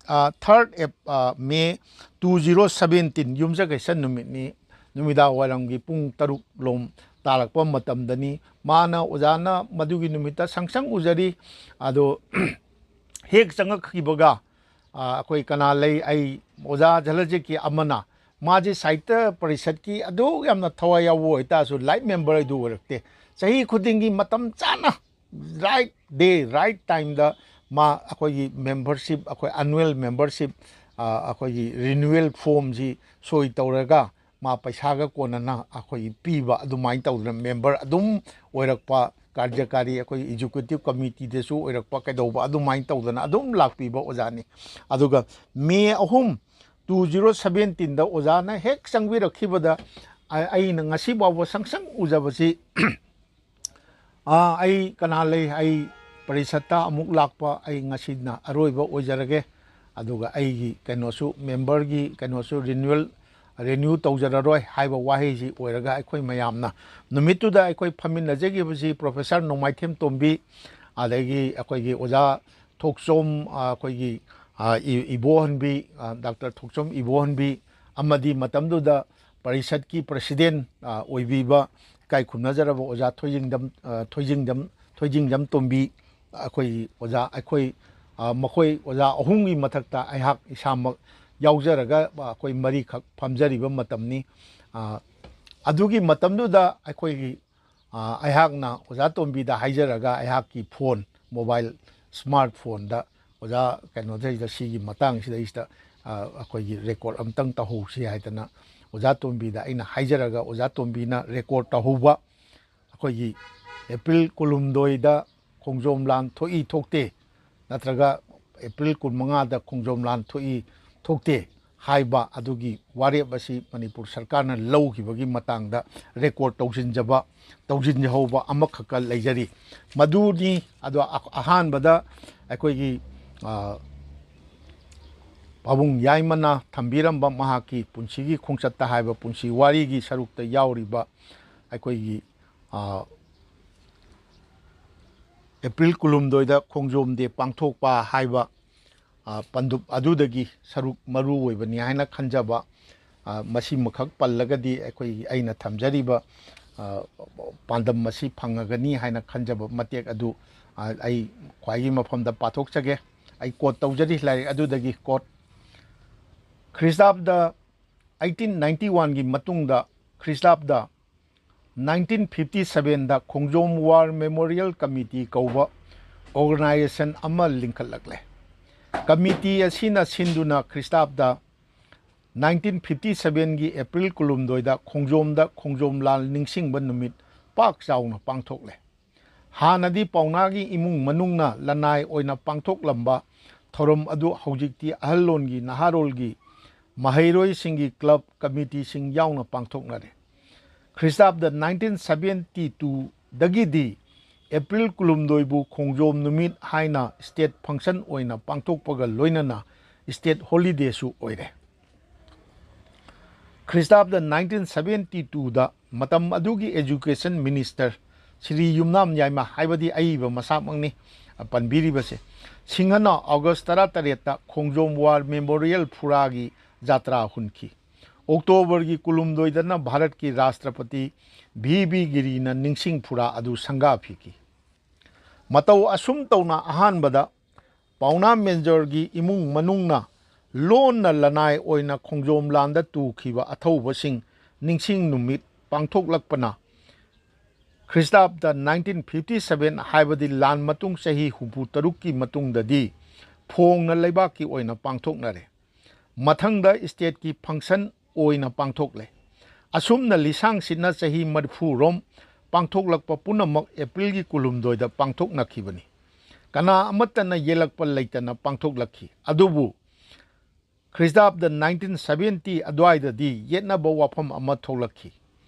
ꯑ, third ꯑꯦꯞ-, ꯑ, ꯃꯦ two zero seventeen, ꯌꯨꯝꯁꯀꯩꯁ ꯅꯨꯃꯤꯠꯅꯤ꯫ ꯅꯨꯃꯤꯗꯥꯡ ꯋꯥꯏꯔꯝꯒꯤ ꯄꯨꯡ ꯇꯔꯨꯛ ꯂꯣꯝ ꯇꯥꯔꯛꯄ ꯃꯇꯝꯗꯅꯤ꯫ ꯃꯥꯅ, ꯑꯣꯖꯥꯅ ꯃꯗꯨꯒꯤ ꯅꯨꯃꯤꯠꯇ ꯁꯪꯁꯪ ꯎꯖꯔꯤ꯫ ꯑꯗꯣ ꯍꯦꯛ ꯆꯪꯉꯛꯈꯤꯕꯒ, ꯑ, ꯑꯩꯈꯣꯏ ꯀꯅꯥ ꯂꯩ? ꯑꯩ, ꯑꯣꯖꯥ ꯖꯂꯖꯤꯠꯀꯤ ꯑꯃꯅ, ꯃꯥꯁꯦ ꯁꯥꯍꯤꯇ꯭ꯌ ꯄꯔꯤꯁꯠꯀꯤ ꯑꯗꯨꯛ ꯌꯥꯝꯅ ꯊꯋꯥꯏ ꯌꯥꯎꯕ ꯑꯣꯏꯇꯥꯔꯁꯨ life member ꯑꯗꯨ ꯑꯣꯏꯔꯛꯇꯦ꯫ ꯆꯍꯤ ꯈꯨꯗꯤꯡꯒꯤ ꯃꯇꯝ ꯆꯥꯅ, right day, right time ꯗ ꯃꯥ ꯑꯩꯈꯣꯏꯒꯤ membership, ꯑꯩꯈꯣꯏ annual membership, ꯑ, ꯑꯩꯈꯣꯏꯒꯤ renewal form ꯁꯤ ꯁꯣꯏ ꯇꯧꯔꯒ ꯃꯥ ꯄꯩꯁꯥꯒ ꯀꯣꯟꯅꯅ ꯑꯩꯈꯣꯏꯒꯤ ꯄꯤꯕ, ꯑꯗꯨꯃꯥꯏꯅ ꯇꯧꯗꯅ ꯃꯦꯝꯕꯔ ꯑꯗꯨꯝ ꯑꯣꯏꯔꯛꯄ, ꯀꯥꯔꯖꯀꯥꯔꯤ ꯑꯩꯈꯣꯏꯒꯤ ꯑꯦꯛꯖꯤꯀ꯭ꯌꯨꯇꯤꯚ ꯀꯃꯤꯇꯤꯗꯁꯨ ꯑꯣꯏꯔꯛꯄ, ꯀꯩꯗꯧꯕ, ꯑꯗꯨꯃꯥꯏꯅ ꯇꯧꯗꯅ ꯑꯗꯨꯝ ꯂꯥꯛꯄꯤꯕ ꯑꯣꯖꯥꯅꯤ꯫ ꯑꯗꯨꯒ ꯃꯦ ꯑꯍꯨꯝ, ꯇꯨ ꯖꯤꯔꯣ ꯁꯕꯦꯟꯇꯤꯟꯗ ꯑꯣꯖꯥꯅ ꯍꯦꯛ ꯆꯪꯕꯤꯔꯛꯈꯤꯕꯗ ꯑ-, ꯑꯩꯅ ꯉꯁꯤ ꯐꯥꯎꯕ ꯁꯪꯁꯪ ꯎꯖꯕꯁꯤ, ꯑꯥ, ꯑꯩ ꯀꯅꯥ ꯂꯩ? ꯑꯩ ꯄꯔꯤꯁꯠꯇ ꯑꯃꯨꯛ ꯂꯥꯛꯄ, ꯑꯩ ꯉꯁꯤꯅ ꯑꯔꯣꯏꯕ ꯑꯣꯏꯖꯔꯒꯦ꯫ ꯑꯗꯨꯒ ꯑꯩꯒꯤ ꯀꯩꯅꯣꯁꯨ, ꯃꯦꯝꯕꯔꯒꯤ ꯀꯩꯅꯣꯁꯨ ꯔꯤꯅ꯭ꯌꯨꯋꯦꯜ, ꯔꯤꯅ꯭ꯌꯨ ꯇꯧꯖꯔꯔꯣꯏ ꯍꯥꯏꯕ ꯋꯥꯍꯩꯁꯤ ꯑꯣꯏꯔꯒ, ꯑꯩꯈꯣꯏ ꯃꯌꯥꯝꯅ ꯅꯨꯃꯤꯠꯇꯨꯗ ꯑꯩꯈꯣꯏ ꯐꯝꯃꯤꯟꯅꯖꯈꯤꯕꯁꯤ ꯄ꯭ꯔꯣꯐꯦꯁꯔ ꯅꯣꯡꯃꯥꯏꯊꯦꯝ ꯇꯣꯝꯕꯤ, ꯑꯗꯒꯤ ꯑꯩꯈꯣꯏꯒꯤ ꯑꯣꯖꯥ ꯊꯣꯛꯆꯣꯝ, ꯑ, ꯑꯩꯈꯣꯏꯒꯤ, ꯑ, ꯏ-, ꯏꯕꯣꯍꯟꯕꯤ, ꯑ, ꯗꯥꯛꯇꯔ ꯊꯣꯛꯆꯣꯝ ꯏꯕꯣꯍꯟꯕꯤ, ꯑꯃꯗꯤ ꯃꯇꯝꯗꯨꯗ ꯄꯔꯤꯁꯠꯀꯤ ꯄ꯭ꯔꯁꯤꯗꯦꯟ, ꯑ, ꯑꯣꯏꯕꯤꯕ ꯏꯀꯥꯏ ꯈꯨꯝꯅꯖꯔꯕ ꯑꯣꯖꯥ ꯊꯣꯏꯖꯤꯡꯗꯝ, ꯑ, ꯊꯣꯏꯖꯤꯡꯗꯝ, ꯊꯣꯏꯖꯤꯡꯗꯝ ꯇꯣꯝꯕꯤ, ꯑꯩꯈꯣꯏꯒꯤ ꯑꯣꯖꯥ, ꯑꯩꯈꯣꯏ, ꯑ, ꯃꯈꯣꯏ ꯑꯣꯖꯥ ꯑꯍꯨꯝꯒꯤ ꯃꯊꯛꯇ ꯑꯩꯍꯥꯛ ꯏꯁꯥꯃꯛ ꯌꯥꯎꯖꯔꯒ, ꯑ, ꯑꯩꯈꯣꯏ ꯃꯔꯤꯈꯛ ꯐꯝꯖꯔꯤꯕ ꯃꯇꯝꯅꯤ꯫ ꯑ, ꯑꯗꯨꯒꯤ ꯃꯇꯝꯗꯨꯗ ꯑꯩꯈꯣꯏꯒꯤ, ꯑ, ꯑꯩꯍꯥꯛꯅ ꯑꯣꯖꯥ ꯇꯣꯝꯕꯤꯗ ꯍꯥꯏꯖꯔꯒ, ꯑꯩꯍꯥꯛꯀꯤ ꯐꯣꯟ, ꯃꯣꯕꯥꯏꯜ ꯁ꯭ꯃꯥꯔꯠ ꯐꯣꯟꯗ ꯑꯣꯖꯥ ꯀꯩꯅꯣꯗꯩꯗ, ꯁꯤꯒꯤ ꯃꯇꯥꯡꯁꯤꯗꯩꯁꯤꯗ, ꯑ, ꯑꯩꯈꯣꯏꯒꯤ ꯔꯦꯀꯣꯔꯠ ꯑꯝꯇꯪ ꯇꯧꯍꯧꯁꯤ ꯍꯥꯏꯗꯅ ꯑꯣꯖꯥ ꯇꯣꯝꯕꯤꯗ ꯑꯩꯅ ꯍꯥꯏꯖꯔꯒ, ꯑꯣꯖꯥ ꯇꯣꯝꯕꯤꯅ ꯔꯦꯀꯣꯔꯠ ꯇꯧꯍꯧꯕ, ꯑꯩꯈꯣꯏꯒꯤ ꯑꯦꯄ꯭ꯔꯤꯜ ꯀꯨꯟꯍꯨꯝꯗꯣꯏꯗ ꯈꯣꯡꯖꯣꯝ ꯂꯥꯟ ꯊꯣꯛꯏ ꯊꯣꯛꯇꯦ, ꯅꯠꯇ꯭ꯔꯒ ꯑꯦꯄ꯭ꯔꯤꯜ ꯀꯨꯟꯃꯉꯥꯗ ꯈꯣꯡꯖꯣꯝ ꯂꯥꯟ ꯊꯣꯛꯏ ꯊꯣꯛꯇꯦ ꯍꯥꯏꯕ ꯑꯗꯨꯒꯤ ꯋꯥꯔꯦꯞ ꯑꯁꯤ ꯃꯅꯤꯄꯨꯔ ꯁꯔꯀꯥꯔꯅ ꯂꯧꯈꯤꯕꯒꯤ ꯃꯇꯥꯡꯗ ꯔꯦꯀꯣꯔꯠ ꯇꯧꯁꯤꯟꯖꯕ, ꯇꯧꯁꯤꯟꯖꯍꯧꯕ ꯑꯃꯈꯛꯀ ꯂꯩꯖꯔꯤ꯫ ꯃꯗꯨꯅꯤ꯫ ꯑꯗꯣ ꯑ-, ꯑꯍꯥꯟꯕꯗ ꯑꯩꯈꯣꯏꯒꯤ, ꯑ, ꯄꯥꯕꯨꯡ ꯌꯥꯏꯃꯅ ꯊꯝꯕꯤꯔꯝꯕ ꯃꯍꯥꯛꯀꯤ ꯄꯨꯟꯁꯤꯒꯤ ꯈꯣꯡꯆꯠꯇ ꯍꯥꯏꯕ ꯄꯨꯟꯁꯤ ꯋꯥꯔꯤꯒꯤ ꯁꯔꯨꯛꯇ ꯌꯥꯎꯔꯤꯕ ꯑꯩꯈꯣꯏꯒꯤ, ꯑ, ꯑꯦꯄ꯭ꯔꯤꯜ ꯀꯨꯟꯍꯨꯝꯗꯣꯏꯗ ꯈꯣꯡꯖꯣꯝ ꯗꯦ ꯄꯥꯡꯊꯣꯛꯄ ꯍꯥꯏꯕ, ꯑ, ꯄꯟꯗꯨꯞ ꯑꯗꯨꯗꯒꯤ ꯁꯔꯨꯛ ꯃꯔꯨ ꯑꯣꯏꯕꯅꯤ ꯍꯥꯏꯅ ꯈꯟꯖꯕ, ꯑ, ꯃꯁꯤꯃꯈꯛ ꯄꯜꯂꯒꯗꯤ ꯑꯩꯈꯣꯏꯒꯤ, ꯑꯩꯅ ꯊꯝꯖꯔꯤꯕ, ꯑ, ꯄꯥꯟꯗꯝ ꯑꯁꯤ ꯐꯪꯉꯒꯅꯤ ꯍꯥꯏꯅ ꯈꯟꯖꯕ ꯃꯇꯦꯛ ꯑꯗꯨ, ꯑ, ꯑꯩ ꯈ꯭ꯋꯥꯏꯒꯤ ꯃꯐꯝꯗ ꯄꯥꯊꯣꯛꯆꯒꯦ꯫ ꯑꯩ ꯀꯣꯠ ꯇꯧꯖꯔꯤ ꯂꯥꯏꯔꯤꯛ ꯑꯗꯨꯗꯒꯤ ꯀꯣꯠ: "ꯈ꯭ꯔꯤꯁꯇꯥꯕꯗ ꯑꯩꯠꯇꯤꯟ ꯅꯥꯏꯟꯇꯤ ꯋꯥꯟꯒꯤ ꯃꯇꯨꯡꯗ ꯈ꯭ꯔꯤꯁꯇꯥꯕꯗ ꯅꯥꯏꯟꯇꯤꯟ ꯐꯤꯐꯇꯤ ꯁꯕꯦꯟꯗ ꯈꯣꯡꯖꯣꯝ ꯋꯥꯔ ꯃꯦꯃꯣꯔꯤꯌꯦꯜ ꯀꯃꯤꯇꯤ ꯀꯧꯕ ꯑꯣꯔꯒꯅꯥꯏꯖꯦꯁꯟ ꯑꯃ ꯂꯤꯡꯈꯠꯂꯛꯂꯦ꯫ ꯀꯃꯤꯇꯤ ꯑꯁꯤꯅ ꯁꯤꯟꯗꯨꯅ ꯈ꯭ꯔꯤꯁꯇꯥꯕꯗ ꯅꯥꯏꯟꯇꯤꯟ ꯐꯤꯐꯇꯤ ꯁꯚꯦꯟꯒꯤ ꯑꯦꯄ꯭ꯔꯤꯜ ꯀꯨꯟꯍꯨꯝꯗꯣꯏꯗ ꯈꯣꯡꯖꯣꯝꯗ ꯈꯣꯡꯖꯣꯝ ꯂꯥꯟ ꯅꯤꯡꯁꯤꯡꯕ ꯅꯨꯃꯤꯠ ꯄꯥꯛ ꯆꯥꯎꯅ ꯄꯥꯡꯊꯣꯛꯂꯦ꯫ ꯍꯥꯟꯅꯗꯤ ꯄꯥꯎꯅꯥꯒꯤ ꯏꯃꯨꯡ ꯃꯅꯨꯡꯅ ꯂꯅꯥꯏ ꯑꯣꯏꯅ ꯄꯥꯡꯊꯣꯛꯂꯝꯕ ꯊꯧꯔꯝ ꯑꯗꯨ ꯍꯧꯖꯤꯛꯇꯤ ꯑꯍꯜꯂꯣꯟꯒꯤ, ꯅꯍꯥꯔꯣꯜꯒꯤ, ꯃꯍꯩꯔꯣꯏꯁꯤꯡꯒꯤ ꯀ꯭ꯂꯕ ꯀꯃꯤꯇꯤꯁꯤꯡ ꯌꯥꯎꯅ ꯄꯥꯡꯊꯣꯛꯅꯔꯦ꯫ ꯈ꯭ꯔꯤꯁꯇꯥꯕꯗ ꯅꯥꯏꯟꯇꯤꯟ ꯁꯚꯦꯟꯇꯤ ꯇꯨꯗꯒꯤꯗꯤ ꯑꯦꯄ꯭ꯔꯤꯜ ꯀꯨꯟꯍꯨꯝꯗꯣꯏꯕꯨ ꯈꯣꯡꯖꯣꯝ ꯅꯨꯃꯤꯠ ꯍꯥꯏꯅ ꯁ꯭ꯇꯦꯠ ꯐꯪꯁꯟ ꯑꯣꯏꯅ ꯄꯥꯡꯊꯣꯛꯄꯒ ꯂꯣꯏꯅꯅ ꯁ꯭ꯇꯦꯠ ꯍꯣꯂꯤꯗꯦꯁꯨ ꯑꯣꯏꯔꯦ꯫ ꯈ꯭ꯔꯤꯁꯇꯥꯕꯗ ꯅꯥꯏꯟꯇꯤꯟ ꯁꯚꯦꯟꯇꯤ ꯇꯨꯗ ꯃꯇꯝ ꯑꯗꯨꯒꯤ ꯑꯦꯖꯨꯀꯦꯁꯟ ꯃꯤꯅꯤꯁꯇꯔ ꯁ꯭ꯔꯤ ꯌꯨꯝꯅꯥꯝ ꯌꯥꯏꯃ, ꯍꯥꯏꯕꯗꯤ ꯑꯏꯕ ꯃꯁꯥꯃꯛꯅꯤ ꯄꯟꯕꯤꯔꯤꯕꯁꯦ, ꯁꯤꯡꯍꯅ ꯑꯣꯒꯁ ꯇꯔꯥꯇꯔꯦꯠꯇ ꯈꯣꯡꯖꯣꯝ ꯋꯥꯔ ꯃꯦꯃꯣꯔꯤꯌꯦꯜ ꯐꯨꯔꯥꯒꯤ ꯖꯥꯇ꯭ꯔꯥ ꯍꯨꯟꯈꯤ꯫ ꯑꯣꯛꯇꯣꯕꯔꯒꯤ ꯀꯨꯟꯍꯨꯝꯗꯣꯏꯗꯅ ꯚꯥꯔꯠꯀꯤ ꯔꯥꯁꯇ꯭ꯔꯄꯇꯤ ꯚꯤ ꯕꯤ ꯒꯤꯔꯤꯅ ꯅꯤꯡꯁꯤꯡ ꯐꯨꯔꯥ ꯑꯗꯨ ꯁꯪꯒꯥꯈꯤꯈꯤ꯫ ꯃꯇꯧ ꯑꯁꯨꯝ ꯇꯧꯅ ꯑꯍꯥꯟꯕꯗ ꯄꯥꯎꯅꯥ ꯃꯦꯖꯔꯒꯤ ꯏꯃꯨꯡ ꯃꯅꯨꯡꯅ ꯂꯣꯟꯅ ꯂꯅꯥꯏ ꯑꯣꯏꯅ ꯈꯣꯡꯖꯣꯝ ꯂꯥꯟꯗ ꯇꯨꯈꯤꯕ ꯑꯊꯧꯕꯁꯤꯡ ꯅꯤꯡꯁꯤꯡ ꯅꯨꯃꯤꯠ ꯄꯥꯡꯊꯣꯛꯂꯛꯄꯅ ꯈ꯭ꯔꯤꯁꯇꯥꯕꯗ ꯅꯥꯏꯟꯇꯤꯟ ꯐꯤꯐꯇꯤ ꯁꯚꯦꯟ, ꯍꯥꯏꯕꯗꯤ ꯂꯥꯟ ꯃꯇꯨꯡ ꯆꯍꯤ ꯍꯨꯝꯐꯨ ꯇꯔꯨꯛꯀꯤ ꯃꯇꯨꯡꯗꯗꯤ ꯐꯣꯡꯅ ꯂꯩꯕꯥꯛꯀꯤ ꯑꯣꯏꯅ ꯄꯥꯡꯊꯣꯛꯅꯔꯦ꯫ ꯃꯊꯪꯗ ꯁ꯭ꯇꯦꯠꯀꯤ ꯐꯪꯁꯟ ꯑꯣꯏꯅ ꯄꯥꯡꯊꯣꯛꯂꯦ꯫ ꯑꯁꯨꯝꯅ ꯂꯤꯁꯥꯡꯁꯤꯠꯅ ꯆꯍꯤ ꯃꯔꯤꯐꯨ ꯔꯣꯝ ꯄꯥꯡꯊꯣꯛꯂꯛꯄ ꯄꯨꯝꯅꯃꯛ ꯑꯦꯄ꯭ꯔꯤꯜꯒꯤ ꯀꯨꯟꯍꯨꯝꯗꯣꯏꯗ ꯄꯥꯡꯊꯣꯛꯅꯈꯤꯕꯅꯤ꯫ ꯀꯅꯥ ꯑꯃꯠꯇꯅ ꯌꯦꯠꯂꯛꯄ ꯂꯩꯇꯅ ꯄꯥꯡꯊꯣꯛꯂꯛꯈꯤ꯫ ꯑꯗꯨꯕꯨ ꯈ꯭ꯔꯤꯁꯇꯥꯕꯗ ꯅꯥꯏꯟꯇꯤꯟ ꯁꯚꯦꯟꯇꯤ ꯑꯗꯨꯋꯥꯏꯗꯗꯤ ꯌꯦꯠꯅꯕ ꯋꯥꯐꯝ ꯑꯃ ꯊꯣꯛꯂꯛꯈꯤ꯫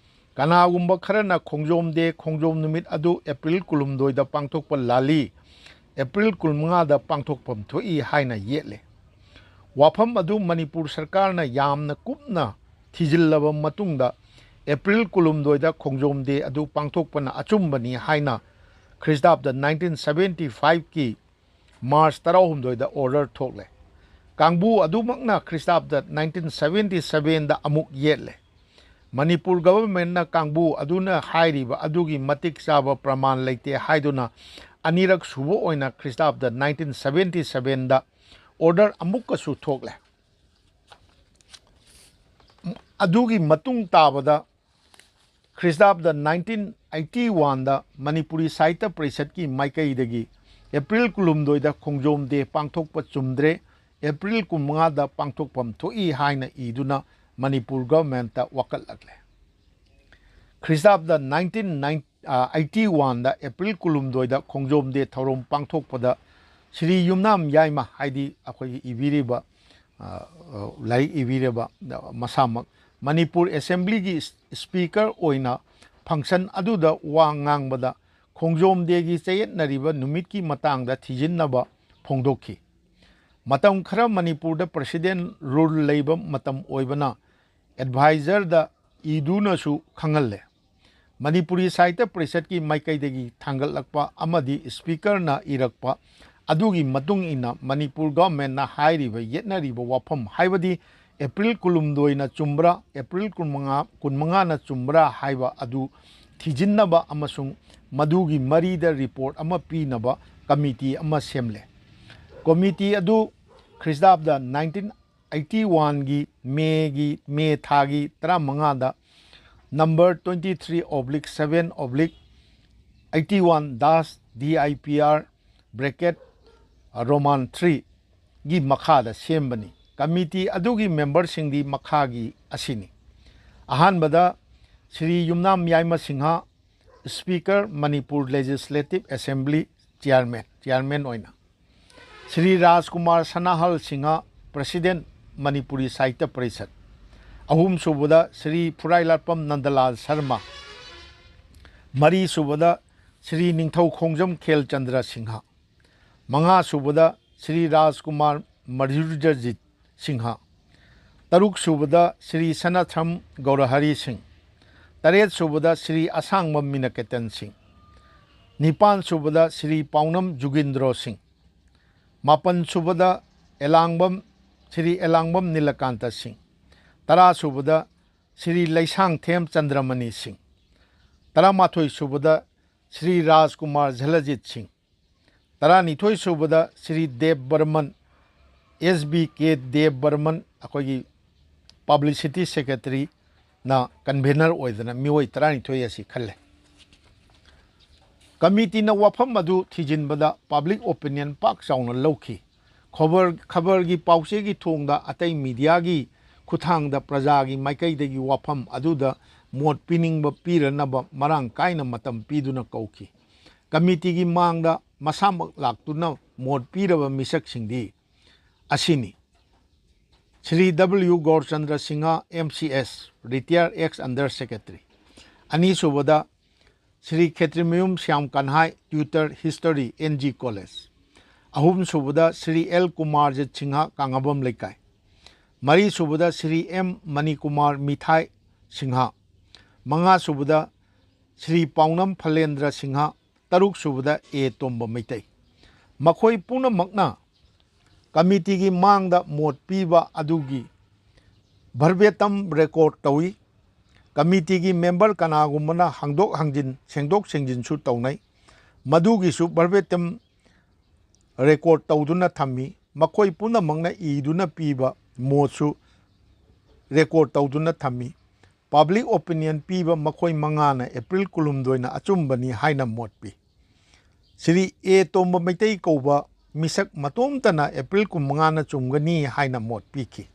ꯀꯅꯥꯒꯨꯝꯕ ꯈꯔꯅ ꯈꯣꯡꯖꯣꯝ ꯗꯦ, ꯈꯣꯡꯖꯣꯝ ꯅꯨꯃꯤꯠ ꯑꯗꯨ ꯑꯦꯄ꯭ꯔꯤꯜ ꯀꯨꯟꯍꯨꯝꯗꯣꯏꯗ ꯄꯥꯡꯊꯣꯛꯄ ꯂꯥꯜꯂꯤ, ꯑꯦꯄ꯭ꯔꯤꯜ ꯀꯨꯟꯃꯉꯥꯗ ꯄꯥꯡꯊꯣꯛꯐꯝ ꯊꯣꯛꯏ ꯍꯥꯏꯅ ꯌꯦꯠꯂꯦ꯫ ꯋꯥꯐꯝ ꯑꯗꯨ ꯃꯅꯤꯄꯨꯔ ꯁꯔꯀꯥꯔꯅ ꯌꯥꯝꯅ ꯀꯨꯞꯅ ꯊꯤꯖꯤꯜꯂꯕ ꯃꯇꯨꯡꯗ ꯑꯦꯄ꯭ꯔꯤꯜ ꯀꯨꯟꯍꯨꯝꯗꯣꯏꯗ ꯈꯣꯡꯖꯣꯝ ꯗꯦ ꯑꯗꯨ ꯄꯥꯡꯊꯣꯛꯄꯅ ꯑꯆꯨꯝꯕꯅꯤ ꯍꯥꯏꯅ ꯈ꯭ꯔꯤꯁꯇꯥꯕꯗ ꯅꯥꯏꯟꯇꯤꯟ ꯁꯚꯦꯟꯇꯤ ꯐꯥꯏꯚꯀꯤ ꯃꯥꯔꯆ ꯇꯔꯥꯍꯨꯝꯗꯣꯏꯗ ꯑꯣꯔꯗꯔ ꯊꯣꯛꯂꯦ꯫ ꯀꯥꯡꯕꯨ ꯑꯗꯨꯃꯛꯅ ꯈ꯭ꯔꯤꯁꯇꯥꯕꯗ ꯅꯥꯏꯟꯇꯤꯟ ꯁꯚꯦꯟꯇꯤ ꯁꯚꯦꯟꯗ ꯑꯃꯨꯛ ꯌꯦꯠꯂꯦ꯫ ꯃꯅꯤꯄꯨꯔ ꯒꯚꯔꯟꯃꯦꯟꯠꯅ ꯀꯥꯡꯕꯨ ꯑꯗꯨꯅ ꯍꯥꯏꯔꯤꯕ ꯑꯗꯨꯒꯤ ꯃꯇꯤꯛ ꯆꯥꯕ ꯄ꯭ꯔꯃꯥꯟ ꯂꯩꯇꯦ ꯍꯥꯏꯗꯨꯅ ꯑꯅꯤꯔꯛ ꯁꯨꯕ ꯑꯣꯏꯅ ꯈ꯭ꯔꯤꯁꯇꯥꯕꯗ ꯅꯥꯏꯟꯇꯤꯟ ꯁꯚꯦꯟꯇꯤ ꯁꯚꯦꯟꯗ ꯑꯣꯔꯗꯔ ꯑꯃꯨꯛꯀꯁꯨ ꯊꯣꯛꯂꯦ꯫ ꯑꯗꯨꯒꯤ ꯃꯇꯨꯡ ꯇꯥꯕꯗ ꯈ꯭ꯔꯤꯁꯇꯥꯕꯗ ꯅꯥꯏꯟꯇꯤꯟ ꯑꯩꯠꯇꯤ ꯋꯥꯟꯗ ꯃꯅꯤꯄꯨꯔꯤ ꯁꯥꯍꯤꯇ꯭ꯌ ꯄꯔꯤꯁꯠꯀꯤ ꯃꯥꯏꯀꯩꯗꯒꯤ ꯑꯦꯄ꯭ꯔꯤꯜ ꯀꯨꯟꯍꯨꯝꯗꯣꯏꯗ ꯈꯣꯡꯖꯣꯝ ꯗꯦ ꯄꯥꯡꯊꯣꯛꯄ ꯆꯨꯝꯗ꯭ꯔꯦ, ꯑꯦꯄ꯭ꯔꯤꯜ ꯀꯨꯟꯃꯉꯥꯗ ꯄꯥꯡꯊꯣꯛꯐꯝ ꯊꯣꯛꯏ ꯍꯥꯏꯅ ꯏꯗꯨꯅ ꯃꯅꯤꯄꯨꯔ ꯒꯚꯔꯟꯃꯦꯟꯠꯇ ꯋꯥꯀꯠꯂꯛꯂꯦ꯫ ꯈ꯭ꯔꯤꯁꯇꯥꯕꯗ ꯅꯥꯏꯟꯇꯤꯟ ꯑꯩꯠꯇꯤ ꯋꯥꯟꯗ ꯑꯦꯄ꯭ꯔꯤꯜ ꯀꯨꯟꯍꯨꯝꯗꯣꯏꯗ ꯈꯣꯡꯖꯣꯝ ꯗꯦ ꯊꯧꯔꯝ ꯄꯥꯡꯊꯣꯛꯄꯗ ꯁ꯭ꯔꯤ ꯌꯨꯝꯅꯥꯝ ꯌꯥꯏꯃ, ꯍꯥꯏꯗꯤ ꯑꯩꯈꯣꯏꯒꯤ ꯏꯕꯤꯔꯤꯕ, ꯑ, ꯑ, ꯂꯥꯏꯔꯤꯛ ꯏꯕꯤꯔꯤꯕ, ꯑ, ꯃꯁꯥꯃꯛ ꯃꯅꯤꯄꯨꯔ ꯑꯦꯁꯦꯝꯕ꯭ꯂꯤꯒꯤ ꯏꯁ-, ꯏꯁꯄꯤꯀꯔ ꯑꯣꯏꯅ ꯐꯪꯁꯟ ꯑꯗꯨꯗ ꯋꯥ ꯉꯥꯡꯕꯗ ꯈꯣꯡꯖꯣꯝ ꯗꯦꯒꯤ ꯆꯌꯦꯠꯅꯔꯤꯕ ꯅꯨꯃꯤꯠꯀꯤ ꯃꯇꯥꯡꯗ ꯊꯤꯖꯤꯟꯅꯕ ꯐꯣꯡꯗꯣꯛꯈꯤ꯫ ꯃꯇꯝ ꯈꯔ ꯃꯅꯤꯄꯨꯔꯗ ꯄ꯭ꯔꯦꯁꯤꯗꯦꯟ ꯔꯨꯜ ꯂꯩꯕ ꯃꯇꯝ ꯑꯣꯏꯕꯅ ꯑꯦꯗꯚꯥꯏꯖꯔꯗ ꯏꯗꯨꯅꯁꯨ ꯈꯪꯍꯜꯂꯦ꯫ ꯃꯅꯤꯄꯨꯔꯤ ꯁꯥꯍꯤꯇ꯭ꯌ ꯄꯔꯤꯁꯠꯀꯤ ꯃꯥꯏꯀꯩꯗꯒꯤ ꯊꯥꯡꯒꯠꯂꯛꯄ ꯑꯃꯗꯤ ꯏꯁꯄꯤꯀꯔꯅ ꯏꯔꯛꯄ ꯑꯗꯨꯒꯤ ꯃꯇꯨꯡ ꯏꯟꯅ ꯃꯅꯤꯄꯨꯔ ꯒꯚꯔꯟꯃꯦꯟꯠꯅ ꯍꯥꯏꯔꯤꯕ ꯌꯦꯠꯅꯔꯤꯕ ꯋꯥꯐꯝ, ꯍꯥꯏꯕꯗꯤ ꯑꯦꯄ꯭ꯔꯤꯜ ꯀꯨꯟꯍꯨꯝꯗꯣꯏꯅ ꯆꯨꯝꯕ꯭ꯔꯥ, ꯑꯦꯄ꯭ꯔꯤꯜ ꯀꯨꯟꯃꯉꯥ, ꯀꯨꯟꯃꯉꯥꯅ ꯆꯨꯝꯕ꯭ꯔꯥ ꯍꯥꯏꯕ ꯑꯗꯨ ꯊꯤꯖꯤꯟꯅꯕ ꯑꯃꯁꯨꯡ ꯃꯗꯨꯒꯤ ꯃꯔꯤꯗ ꯔꯤꯄꯣꯔꯠ ꯑꯃ ꯄꯤꯅꯕ ꯀꯃꯤꯇꯤ ꯑꯃ ꯁꯦꯝꯂꯦ꯫ ꯀꯃꯤꯇꯤ ꯑꯗꯨ ꯈ꯭ꯔꯤꯁꯇꯥꯕꯗ ꯅꯥꯏꯟꯇꯤꯟ ꯑꯩꯠꯇꯤ ꯋꯥꯟꯒꯤ ꯃꯦꯒꯤ, ꯃꯦ ꯊꯥꯒꯤ ꯇꯔꯥꯃꯉꯥꯗ number twenty three oblique seven oblique eighty one dash D I P R bracket Roman three ꯒꯤ ꯃꯈꯥꯗ ꯁꯦꯝꯕꯅꯤ꯫ ꯀꯃꯤꯇꯤ ꯑꯗꯨꯒꯤ ꯃꯦꯝꯕꯔꯁꯤꯡꯗꯤ ꯃꯈꯥꯒꯤ ꯑꯁꯤꯅꯤ: ꯑꯍꯥꯟꯕꯗ Shri Yumnam Yaima Singh, speaker, Manipur legislative assembly chairman, chairman ꯑꯣꯏꯅ, ꯁ꯭ꯔꯤ ꯔꯥꯖꯀꯨꯃꯥꯔ ꯁꯅꯥꯍꯜ ꯁꯤꯡꯍ, ꯄ꯭ꯔꯦꯁꯤꯗꯦꯟ, ꯃꯅꯤꯄꯨꯔꯤ ꯁꯥꯍꯤꯇ꯭ꯌ ꯄꯔꯤꯁꯠ꯫ ꯑꯍꯨꯝꯁꯨꯕꯗ ꯁ꯭ꯔꯤ ꯐꯨꯔꯥꯏꯂꯥꯠꯄꯝ ꯅꯟꯗꯂꯥꯜ ꯁꯔꯃ꯫ ꯃꯔꯤꯁꯨꯕꯗ ꯁ꯭ꯔꯤ ꯅꯤꯡꯊꯧ ꯈꯣꯡꯖꯝ ꯈꯦꯜꯆꯟꯗ꯭ꯔ ꯁꯤꯡꯍ꯫ ꯃꯉꯥꯁꯨꯕꯗ ꯁ꯭ꯔꯤ ꯔꯥꯖꯀꯨꯃꯥꯔ ꯃꯙꯨꯔꯖꯤꯠ ꯁꯤꯡꯍ꯫ ꯇꯔꯨꯛꯁꯨꯕꯗ ꯁ꯭ꯔꯤ ꯁꯅꯥꯊꯝ ꯒꯧꯔꯍꯔꯤ ꯁꯤꯡ꯫ ꯇꯔꯦꯠꯁꯨꯕꯗ ꯁ꯭ꯔꯤ ꯑꯁꯥꯡꯕꯝ ꯃꯤꯅꯀꯦꯇꯟ ꯁꯤꯡ꯫ ꯅꯤꯄꯥꯟꯁꯨꯕꯗ ꯁ꯭ꯔꯤ ꯄꯥꯎꯅꯝ ꯖꯨꯒꯤꯟꯗ꯭ꯔꯣ ꯁꯤꯡ꯫ ꯃꯥꯄꯟꯁꯨꯕꯗ ꯑꯦꯂꯥꯡꯕꯝ, ꯁ꯭ꯔꯤ ꯑꯦꯂꯥꯡꯕꯝ ꯅꯤꯂꯀꯥꯟꯇ ꯁꯤꯡ꯫ ꯇꯔꯥꯁꯨꯕꯗ ꯁ꯭ꯔꯤ ꯂꯩꯁꯥꯡꯊꯦꯝ ꯆꯟꯗ꯭ꯔꯃꯅꯤ ꯁꯤꯡ꯫ ꯇꯔꯥꯃꯥꯊꯣꯏꯁꯨꯕꯗ ꯁ꯭ꯔꯤ ꯔꯥꯖꯀꯨꯃꯥꯔ ꯖꯂꯖꯤꯠ ꯁꯤꯡ꯫ ꯇꯔꯥꯅꯤꯊꯣꯏꯁꯨꯕꯗ ꯁ꯭ꯔꯤ ꯗꯦꯕ ꯕꯔꯃꯟ, ꯑꯦꯁ ꯕꯤ ꯀꯦ ꯗꯦꯕ ꯕꯔꯃꯟ, ꯑꯩꯈꯣꯏꯒꯤ ꯄꯕ꯭ꯂꯤꯁꯤꯇꯤ ꯁꯦꯀ꯭ꯔꯦꯇꯔꯤꯅ ꯀꯟꯚꯦꯅꯔ ꯑꯣꯏꯗꯅ ꯃꯤꯑꯣꯏ ꯇꯔꯥꯅꯤꯊꯣꯏ ꯑꯁꯤ ꯈꯜꯂꯦ꯫ ꯀꯃꯤꯇꯤꯅ ꯋꯥꯐꯝ ꯑꯗꯨ ꯊꯤꯖꯤꯟꯕꯗ ꯄꯕ꯭ꯂꯤꯛ ꯑꯣꯄꯤꯅꯤꯌꯟ ꯄꯥꯛ ꯆꯥꯎꯅ ꯂꯧꯈꯤ꯫ ꯈꯕꯔ ꯈꯕꯔꯒꯤ ꯄꯥꯎꯆꯦꯒꯤ ꯊꯣꯡꯗ ꯑꯇꯩ ꯃꯤꯗꯤꯌꯥꯒꯤ ꯈꯨꯠꯊꯥꯡꯗ ꯄ꯭ꯔꯖꯥꯒꯤ ꯃꯥꯏꯀꯩꯗꯒꯤ ꯋꯥꯐꯝ ꯑꯗꯨꯗ ꯃꯣꯠ ꯄꯤꯅꯤꯡꯕ ꯄꯤꯔꯅꯕ ꯃꯔꯥꯡ ꯀꯥꯏꯅ ꯃꯇꯝ ꯄꯤꯗꯨꯅ ꯀꯧꯈꯤ꯫ ꯀꯃꯤꯇꯤꯒꯤ ꯃꯥꯡꯗ ꯃꯁꯥꯃꯛ ꯂꯥꯛꯇꯨꯅ ꯃꯣꯠ ꯄꯤꯔꯕ ꯃꯤꯁꯛꯁꯤꯡꯗꯤ ꯑꯁꯤꯅꯤ: Shri W Gourachandra Singh, M C S, retired, ex under secretary. ꯑꯅꯤꯁꯨꯕꯗ Shri Khetrimayum Shyam Kanhai, tutor, history, N G college. ꯑꯍꯨꯝꯁꯨꯕꯗ ꯁ꯭ꯔꯤ ꯑꯦꯜ ꯀꯨꯃꯥꯔꯖꯤꯠ ꯁꯤꯡꯍ, ꯀꯥꯡꯉꯕꯝ ꯂꯩꯀꯥꯏ꯫ ꯃꯔꯤꯁꯨꯕꯗ ꯁ꯭ꯔꯤ ꯑꯦꯝ ꯃꯅꯤꯀꯨꯃꯥꯔ ꯃꯤꯊꯥꯏ ꯁꯤꯡꯍ꯫ ꯃꯉꯥꯁꯨꯕꯗ ꯁ꯭ꯔꯤ ꯄꯥꯎꯅꯝ ꯐꯂꯦꯟꯗ꯭ꯔ ꯁꯤꯡꯍ꯫ ꯇꯔꯨꯛꯁꯨꯕꯗ ꯑꯦ ꯇꯣꯝꯕ ꯃꯩꯇꯩ꯫ ꯃꯈꯣꯏ ꯄꯨꯝꯅꯃꯛꯅ ꯀꯃꯤꯇꯤꯒꯤ ꯃꯥꯡꯗ ꯃꯣꯠ ꯄꯤꯕ ꯑꯗꯨꯒꯤ ꯚꯔꯕꯦꯇꯝ ꯔꯦꯀꯣꯔꯠ ꯇꯧꯏ꯫ ꯀꯃꯤꯇꯤꯒꯤ ꯃꯦꯝꯕꯔ ꯀꯅꯥꯒꯨꯝꯕꯅ ꯍꯪꯗꯣꯛ ꯍꯪꯖꯤꯟ, ꯁꯦꯡꯗꯣꯛ ꯁꯦꯡꯖꯤꯟꯁꯨ ꯇꯧꯅꯩ꯫ ꯃꯗꯨꯒꯤꯁꯨ ꯚꯔꯕꯦꯇꯝ ꯔꯦꯀꯣꯔꯠ ꯇꯧꯗꯨꯅ ꯊꯝꯃꯤ꯫ ꯃꯈꯣꯏ ꯄꯨꯝꯅꯃꯛꯅ ꯏꯗꯨꯅ ꯄꯤꯕ ꯃꯣꯠꯁꯨ ꯔꯦꯀꯣꯔꯠ ꯇꯧꯗꯨꯅ ꯊꯝꯃꯤ꯫ ꯄꯕ꯭ꯂꯤꯛ ꯑꯣꯄꯤꯅꯤꯌꯟ ꯄꯤꯕ ꯃꯈꯣꯏ ꯃꯉꯥꯅ ꯑꯦꯄ꯭ꯔꯤꯜ ꯀꯨꯟꯍꯨꯝꯗꯣꯏꯅ ꯑꯆꯨꯝꯕꯅꯤ ꯍꯥꯏꯅ ꯃꯣꯠ ꯄꯤ꯫ ꯁ꯭ꯔꯤ ꯑꯦ ꯇꯣꯝꯕ ꯃꯩꯇꯩ ꯀꯧꯕ ꯃꯤꯁꯛ ꯃꯇꯣꯝꯇꯅ ꯑꯦꯄ꯭ꯔꯤꯜ ꯀꯨꯟꯃꯉꯥꯅ ꯆꯨꯝꯒꯅꯤ ꯍꯥꯏꯅ ꯃꯣꯠ ꯄꯤꯈꯤ꯫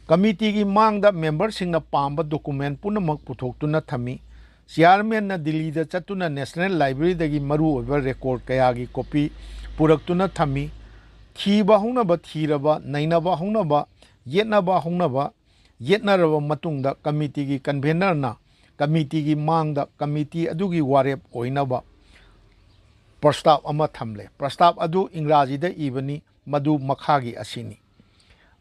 ꯀꯃꯤꯇꯤꯒꯤ ꯃꯥꯡꯗ ꯃꯦꯝꯕꯔꯁꯤꯡꯅ ꯄꯥꯝꯕ ꯗꯣꯀꯨꯃꯦꯟ ꯄꯨꯝꯅꯃꯛ ꯄꯨꯊꯣꯛꯇꯨꯅ ꯊꯝꯃꯤ꯫ ꯆꯤꯌꯥꯔꯃꯦꯟꯅ ꯗꯤꯜꯂꯤꯗ ꯆꯠꯇꯨꯅ ꯅꯦꯁꯅꯦꯜ ꯂꯥꯏꯕ꯭ꯔꯦꯔꯤꯗꯒꯤ ꯃꯔꯨꯑꯣꯏꯕ ꯔꯦꯀꯣꯔꯠ ꯀꯌꯥꯒꯤ ꯀꯣꯄꯤ ꯄꯨꯔꯛꯇꯨꯅ ꯊꯝꯃꯤ꯫ ꯊꯤꯕ ꯍꯧꯅꯕ ꯊꯤꯔꯕ, ꯅꯩꯅꯕ ꯍꯧꯅꯕ, ꯌꯦꯠꯅꯕ ꯍꯧꯅꯕ, ꯌꯦꯠꯅꯔꯕ ꯃꯇꯨꯡꯗ ꯀꯃꯤꯇꯤꯒꯤ ꯀꯟꯚꯦꯅꯔꯅ ꯀꯃꯤꯇꯤꯒꯤ ꯃꯥꯡꯗ ꯀꯃꯤꯇꯤ ꯑꯗꯨꯒꯤ ꯋꯥꯔꯦꯞ ꯑꯣꯏꯅꯕ ꯄ꯭ꯔꯁꯇꯥꯞ ꯑꯃ ꯊꯝꯂꯦ꯫ ꯄ꯭ꯔꯁꯇꯥꯞ ꯑꯗꯨ ꯏꯪꯒ꯭ꯔꯥꯖꯤꯗ ꯏꯕꯅꯤ, ꯃꯗꯨ ꯃꯈꯥꯒꯤ ꯑꯁꯤꯅꯤ: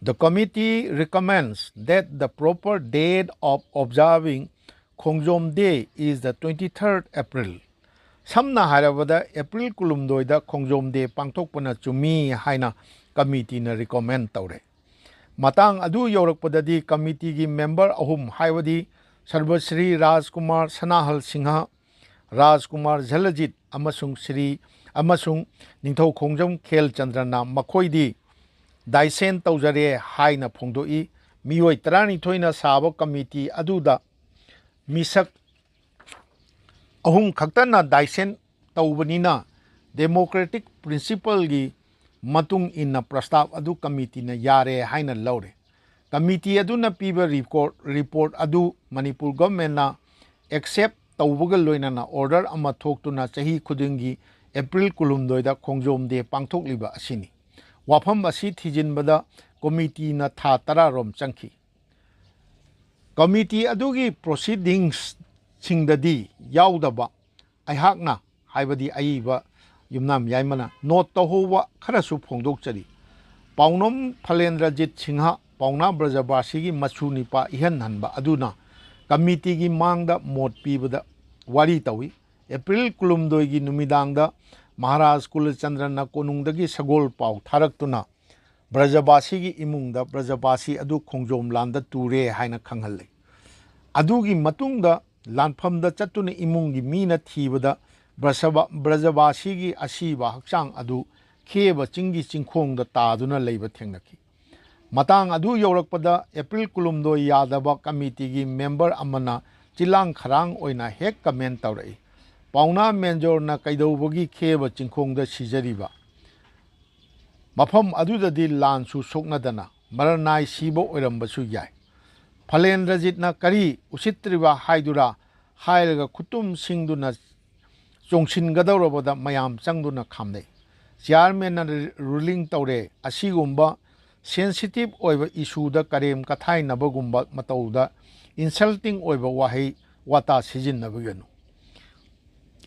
The committee recommends that the proper date of observing Khongjom Day is the twenty-third April. ꯁꯝꯅ ꯍꯥꯏꯔꯕꯗ, ꯑꯦꯄ꯭ꯔꯤꯜ ꯀꯨꯟꯍꯨꯝꯗꯣꯏꯗ ꯈꯣꯡꯖꯣꯝ ꯗꯦ ꯄꯥꯡꯊꯣꯛꯄꯅ ꯆꯨꯝꯃꯤ ꯍꯥꯏꯅ ꯀꯃꯤꯇꯤꯅ ꯔꯤꯀꯣꯃꯦꯟ ꯇꯧꯔꯦ꯫ ꯃꯇꯥꯡ ꯑꯗꯨ ꯌꯧꯔꯛꯄꯗꯗꯤ ꯀꯃꯤꯇꯤꯒꯤ ꯃꯦꯝꯕꯔ ꯑꯍꯨꯝ, ꯍꯥꯏꯕꯗꯤ ꯁꯔꯕꯁ꯭ꯔꯤ ꯔꯥꯖꯀꯨꯃꯥꯔ ꯁꯅꯥꯍꯜ ꯁꯤꯡꯍ, ꯔꯥꯖꯀꯨꯃꯥꯔ ꯖꯂꯖꯤꯠ ꯑꯃꯁꯨꯡ ꯁ꯭ꯔꯤ, ꯑꯃꯁꯨꯡ ꯅꯤꯡꯊꯧ ꯈꯣꯡꯖꯝ ꯈꯦꯜꯆꯟꯗ꯭ꯔꯅ ꯃꯈꯣꯏꯗꯤ ꯗꯥꯏꯁꯦꯟ ꯇꯧꯖꯔꯦ ꯍꯥꯏꯅ ꯐꯣꯡꯗꯣꯛꯏ꯫ ꯃꯤꯑꯣꯏ ꯇꯔꯥꯅꯤꯊꯣꯏꯅ ꯁꯥꯕ ꯀꯃꯤꯇꯤ ꯑꯗꯨꯗ ꯃꯤꯁꯛ ꯑꯍꯨꯝ ꯈꯛꯇꯅ ꯗꯥꯏꯁꯦꯟ ꯇꯧꯕꯅꯤꯅ, ꯗꯦꯃꯣꯀ꯭ꯔꯦꯇꯤꯛ ꯄ꯭ꯔꯤꯟꯁꯤꯄꯜꯒꯤ ꯃꯇꯨꯡ ꯏꯟꯅ ꯄ꯭ꯔꯁꯇꯥꯕ ꯑꯗꯨ ꯀꯃꯤꯇꯤꯅ ꯌꯥꯔꯦ ꯍꯥꯏꯅ ꯂꯧꯔꯦ꯫ ꯀꯃꯤꯇꯤ ꯑꯗꯨꯅ ꯄꯤꯕ ꯔꯤꯀꯣꯔ-, ꯔꯤꯄꯣꯔꯠ ꯑꯗꯨ ꯃꯅꯤꯄꯨꯔ ꯒꯚꯔꯟꯃꯦꯟꯠꯅ ꯑꯦꯛꯁꯦꯞ ꯇꯧꯕꯒ ꯂꯣꯏꯅꯅ ꯑꯣꯔꯗꯔ ꯑꯃ ꯊꯣꯛꯇꯨꯅ ꯆꯍꯤ ꯈꯨꯗꯤꯡꯒꯤ ꯑꯦꯄ꯭ꯔꯤꯜ ꯀꯨꯟꯍꯨꯝꯗꯣꯏꯗ ꯈꯣꯡꯖꯣꯝ ꯗꯦ ꯄꯥꯡꯊꯣꯛꯂꯤꯕ ꯑꯁꯤꯅꯤ꯫ ꯋꯥꯐꯝ ꯑꯁꯤ ꯊꯤꯖꯤꯟꯕꯗ ꯀꯣꯃꯤꯇꯤꯅ ꯊꯥ ꯇꯔꯥ ꯔꯣꯝ ꯆꯪꯈꯤ꯫ ꯀꯃꯤꯇꯤ ꯑꯗꯨꯒꯤ ꯄ꯭ꯔꯣꯁꯤꯗꯤꯡꯁꯁꯤꯡꯗꯗꯤ ꯌꯥꯎꯗꯕ ꯑꯩꯍꯥꯛꯅ, ꯍꯥꯏꯕꯗꯤ ꯑꯏꯕ ꯌꯨꯝꯅꯥꯝ ꯌꯥꯏꯃꯅ, ꯅꯣꯠ ꯇꯧꯍꯧꯕ ꯈꯔꯁꯨ ꯐꯣꯡꯗꯣꯛꯆꯔꯤ꯫ ꯄꯥꯎꯅꯝ ꯐꯂꯦꯟꯗ꯭ꯔꯖꯤꯠ ꯁꯤꯡꯍ, ꯄꯥꯎꯅꯥ ꯕ꯭ꯔꯖꯕꯥꯁꯤꯒꯤ ꯃꯁꯨ ꯅꯤꯄꯥ ꯏꯍꯟ ꯍꯟꯕ ꯑꯗꯨꯅ ꯀꯃꯤꯇꯤꯒꯤ ꯃꯥꯡꯗ ꯃꯣꯠ ꯄꯤꯕꯗ ꯋꯥꯔꯤ ꯇꯧꯏ꯫ ꯑꯦꯄ꯭ꯔꯤꯜ ꯀꯨꯟꯍꯨꯝꯗꯣꯏꯒꯤ ꯅꯨꯃꯤꯗꯥꯡꯗ ꯃꯍꯥꯔꯥꯖ ꯀꯨꯂꯆꯟꯗ꯭ꯔꯅ ꯀꯣꯅꯨꯡꯗꯒꯤ ꯁꯒꯣꯜ ꯄꯥꯎ ꯊꯥꯔꯛꯇꯨꯅ ꯕ꯭ꯔꯖꯕꯥꯁꯤꯒꯤ ꯏꯃꯨꯡꯗ ꯕ꯭ꯔꯖꯕꯥꯁꯤ ꯑꯗꯨ ꯈꯣꯡꯖꯣꯝ ꯂꯥꯟꯗ ꯇꯨꯔꯦ ꯍꯥꯏꯅ ꯈꯪꯍꯜꯂꯤ꯫ ꯑꯗꯨꯒꯤ ꯃꯇꯨꯡꯗ ꯂꯥꯟꯐꯝꯗ ꯆꯠꯇꯨꯅ ꯏꯃꯨꯡꯒꯤ ꯃꯤꯅ ꯊꯤꯕꯗ ꯕ꯭ꯔꯁꯕꯥ-, ꯕ꯭ꯔꯖꯕꯥꯁꯤꯒꯤ ꯑꯁꯤꯕ ꯍꯛꯆꯥꯡ ꯑꯗꯨ ꯈꯦꯕ ꯆꯤꯡꯒꯤ ꯆꯤꯡꯈꯣꯡꯗ ꯇꯥꯗꯨꯅ ꯂꯩꯕ ꯊꯦꯡꯅꯈꯤ꯫ ꯃꯇꯥꯡ ꯑꯗꯨ ꯌꯧꯔꯛꯄꯗ ꯑꯦꯄ꯭ꯔꯤꯜ ꯀꯨꯟꯍꯨꯝꯗꯣꯏ ꯌꯥꯗꯕ ꯀꯃꯤꯇꯤꯒꯤ ꯃꯦꯝꯕꯔ ꯑꯃꯅ ꯆꯤꯂꯥꯡ ꯈꯔꯥꯡ ꯑꯣꯏꯅ ꯍꯦꯛ ꯀꯃꯦꯟ ꯇꯧꯔꯛꯏ, "ꯄꯥꯎꯅꯥ ꯃꯦꯟꯖꯣꯔꯅ ꯀꯩꯗꯧꯕꯒꯤ ꯈꯦꯕ ꯆꯤꯡꯈꯣꯡꯗ ꯁꯤꯖꯔꯤꯕ? ꯃꯐꯝ ꯑꯗꯨꯗꯗꯤ ꯂꯥꯟꯁꯨ ꯁꯣꯛꯅꯗꯅ ꯃꯔꯅꯥꯏ ꯁꯤꯕ ꯑꯣꯏꯔꯝꯕꯁꯨ ꯌꯥꯏ꯫ ꯐꯂꯦꯟꯗ꯭ꯔꯖꯤꯠꯅ ꯀꯔꯤ ꯎꯁꯤꯠꯇ꯭ꯔꯤꯕ ꯍꯥꯏꯗꯨꯔꯥ?" ꯍꯥꯏꯔꯒ ꯈꯨꯠꯇꯨꯝ ꯁꯤꯡꯗꯨꯅ ꯆꯣꯡꯁꯤꯟꯒꯗꯧꯔꯕꯗ ꯃꯌꯥꯝ ꯆꯪꯗꯨꯅ ꯈꯥꯝꯅꯩ꯫ ꯆꯤꯌꯥꯔꯃꯦꯟꯅ ꯔꯨꯂꯤꯡ ꯇꯧꯔꯦ, "ꯑꯁꯤꯒꯨꯝꯕ ꯁꯦꯟꯁꯤꯇꯤꯚ ꯑꯣꯏꯕ ꯏꯁꯨꯗ ꯀꯔꯦꯝ ꯀꯊꯥꯏꯅꯕꯒꯨꯝꯕ ꯃꯇꯧꯗ ꯏꯟꯁꯜꯇꯤꯡ ꯑꯣꯏꯕ ꯋꯥꯍꯩ ꯋꯥꯇꯥ ꯁꯤꯖꯤꯟꯅꯕꯤꯒꯅꯨ"꯫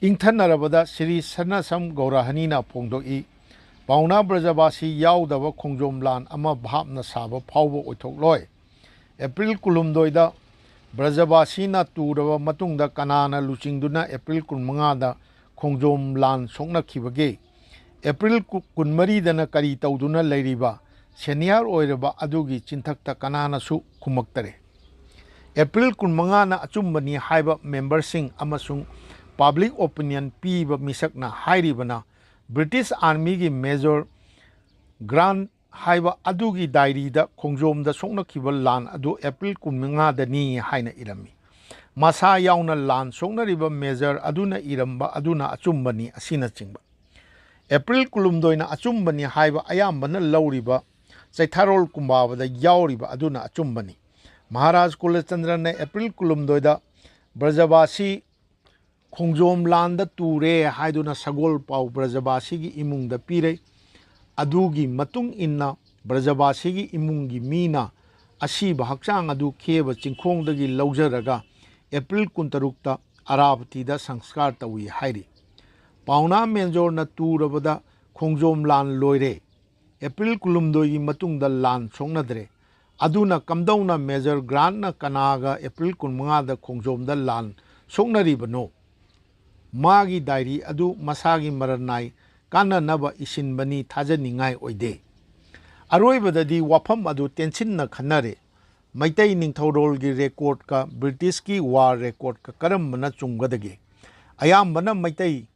ꯏꯪꯊꯅꯔꯕꯗ ꯁ꯭ꯔꯤ ꯁꯅꯥꯁꯝ ꯒꯧꯔꯍꯅꯤꯅ ꯐꯣꯡꯗꯣꯛꯏ, "ꯄꯥꯎꯅꯥ ꯕ꯭ꯔꯖꯕꯥꯁꯤ ꯌꯥꯎꯗꯕ ꯈꯣꯡꯖꯣꯝ ꯂꯥꯟ ꯑꯃ ꯚꯥꯞꯅ ꯁꯥꯕ ꯐꯥꯎꯕ ꯑꯣꯏꯊꯣꯛꯂꯣꯏ"꯫ ꯑꯦꯄ꯭ꯔꯤꯜ ꯀꯨꯟꯍꯨꯝꯗꯣꯏꯗ ꯕ꯭ꯔꯖꯕꯥꯁꯤꯅ ꯇꯨꯔꯕ ꯃꯇꯨꯡꯗ ꯀꯅꯥꯅ ꯂꯨꯆꯤꯡꯗꯨꯅ ꯑꯦꯄ꯭ꯔꯤꯜ ꯀꯨꯟꯃꯉꯥꯗ ꯈꯣꯡꯖꯣꯝ ꯂꯥꯟ ꯁꯣꯛꯅꯈꯤꯕꯒꯦ? ꯑꯦꯄ꯭ꯔꯤꯜ ꯀꯨ-, ꯀꯨꯟꯃꯔꯤꯗꯅ ꯀꯔꯤ ꯇꯧꯗꯨꯅ ꯂꯩꯔꯤꯕ ꯁꯦꯅꯤꯌꯔ ꯑꯣꯏꯔꯕ ꯑꯗꯨꯒꯤ ꯆꯤꯟꯊꯛꯇ ꯀꯅꯥꯅꯁꯨ ꯈꯨꯝꯃꯛꯇꯔꯦ꯫ ꯑꯦꯄ꯭ꯔꯤꯜ ꯀꯨꯟꯃꯉꯥꯅ ꯑꯆꯨꯝꯕꯅꯤ ꯍꯥꯏꯕ ꯃꯦꯝꯕꯔꯁꯤꯡ ꯑꯃꯁꯨꯡ ꯄꯕ꯭ꯂꯤꯛ ꯑꯣꯄꯤꯅꯤꯌꯟ ꯄꯤꯕ ꯃꯤꯁꯛꯅ ꯍꯥꯏꯔꯤꯕꯅ ꯕ꯭ꯔꯤꯇꯤꯁ ꯑꯥꯔꯃꯤꯒꯤ ꯃꯦꯖꯔ ꯒ꯭ꯔꯥꯟꯠ ꯍꯥꯏꯕ ꯑꯗꯨꯒꯤ ꯗꯥꯏꯔꯤꯗ ꯈꯣꯡꯖꯣꯝꯗ ꯁꯣꯛꯅꯈꯤꯕ ꯂꯥꯟ ꯑꯗꯨ ꯑꯦꯄ꯭ꯔꯤꯜ ꯀꯨꯟꯃꯉꯥꯗꯅꯤ ꯍꯥꯏꯅ ꯏꯔꯝꯃꯤ꯫ ꯃꯁꯥ ꯌꯥꯎꯅ ꯂꯥꯟ ꯁꯣꯛꯅꯔꯤꯕ ꯃꯦꯖꯔ ꯑꯗꯨꯅ ꯏꯔꯝꯕ ꯑꯗꯨꯅ ꯑꯆꯨꯝꯕꯅꯤ ꯑꯁꯤꯅꯆꯤꯡꯕ꯫ ꯑꯦꯄ꯭ꯔꯤꯜ ꯀꯨꯟꯍꯨꯝꯗꯣꯏꯅ ꯑꯆꯨꯝꯕꯅꯤ ꯍꯥꯏꯕ ꯑꯌꯥꯝꯕꯅ ꯂꯧꯔꯤꯕ ꯆꯩꯊꯥꯔꯣꯜ ꯀꯨꯝꯕꯥꯕꯗ ꯌꯥꯎꯔꯤꯕ ꯑꯗꯨꯅ ꯑꯆꯨꯝꯕꯅꯤ꯫ ꯃꯍꯥꯔꯥꯖ ꯀꯨꯂꯆꯟꯗ꯭ꯔꯅ ꯑꯦꯄ꯭ꯔꯤꯜ ꯀꯨꯟꯍꯨꯝꯗꯣꯏꯗ ꯕ꯭ꯔꯖꯕꯥꯁꯤ ꯈꯣꯡꯖꯣꯝ ꯂꯥꯟꯗ ꯇꯨꯔꯦ ꯍꯥꯏꯗꯨꯅ ꯁꯒꯣꯜ ꯄꯥꯎ ꯕ꯭ꯔꯖꯕꯥꯁꯤꯒꯤ ꯏꯃꯨꯡꯗ ꯄꯤꯔꯦ꯫ ꯑꯗꯨꯒꯤ ꯃꯇꯨꯡ ꯏꯟꯅ ꯕ꯭ꯔꯖꯕꯥꯁꯤꯒꯤ ꯏꯃꯨꯡꯒꯤ ꯃꯤꯅ ꯑꯁꯤꯕ ꯍꯛꯆꯥꯡ ꯑꯗꯨ ꯈꯦꯕ ꯆꯤꯡꯈꯣꯡꯗꯒꯤ ꯂꯧꯖꯔꯒ ꯑꯦꯄ꯭ꯔꯤꯜ ꯀꯨꯟꯇꯔꯨꯛꯇ ꯑꯔꯥꯕꯇꯤꯗ ꯁꯪꯁꯀꯥꯔ ꯇꯧꯏ ꯍꯥꯏꯔꯤ꯫ ꯄꯥꯎꯅꯥ ꯃꯦꯟꯖꯣꯔꯅ ꯇꯨꯔꯕꯗ ꯈꯣꯡꯖꯣꯝ ꯂꯥꯟ ꯂꯣꯏꯔꯦ꯫ ꯑꯦꯄ꯭ꯔꯤꯜ ꯀꯨꯟꯍꯨꯝꯗꯣꯏꯒꯤ ꯃꯇꯨꯡꯗ ꯂꯥꯟ ꯁꯣꯛꯅꯗ꯭ꯔꯦ꯫ ꯑꯗꯨꯅ ꯀꯝꯗꯧꯅ ꯃꯦꯖꯔ ꯒ꯭ꯔꯥꯟꯠꯅ ꯀꯅꯥꯒ ꯑꯦꯄ꯭ꯔꯤꯜ ꯀꯨꯟꯃꯉꯥꯗ ꯈꯣꯡꯖꯣꯝꯗ ꯂꯥꯟ ꯁꯣꯛꯅꯔꯤꯕꯅꯣ? ꯃꯥꯒꯤ ꯗꯥꯏꯔꯤ ꯑꯗꯨ ꯃꯁꯥꯒꯤ ꯃꯔꯟ ꯅꯥꯏ ꯀꯥꯟꯅꯅꯕ ꯏꯁꯤꯟꯕꯅꯤ, ꯊꯥꯖꯅꯤꯡꯉꯥꯏ ꯑꯣꯏꯗꯦ꯫ ꯑꯔꯣꯏꯕꯗꯗꯤ ꯋꯥꯐꯝ ꯑꯗꯨ ꯇꯦꯟꯁꯤꯟꯅ ꯈꯟꯅꯔꯦ꯫ ꯃꯩꯇꯩ ꯅꯤꯡꯊꯧꯔꯣꯜꯒꯤ ꯔꯦꯀꯣꯔꯠꯀ ꯕ꯭ꯔꯤꯇꯤꯁꯀꯤ ꯋꯥꯔ ꯔꯦꯀꯣꯔꯠꯀ ꯀꯔꯝꯕꯅ ꯆꯨꯝꯒꯗꯒꯦ? ꯑꯌꯥꯝꯕꯅ ꯃꯩꯇꯩ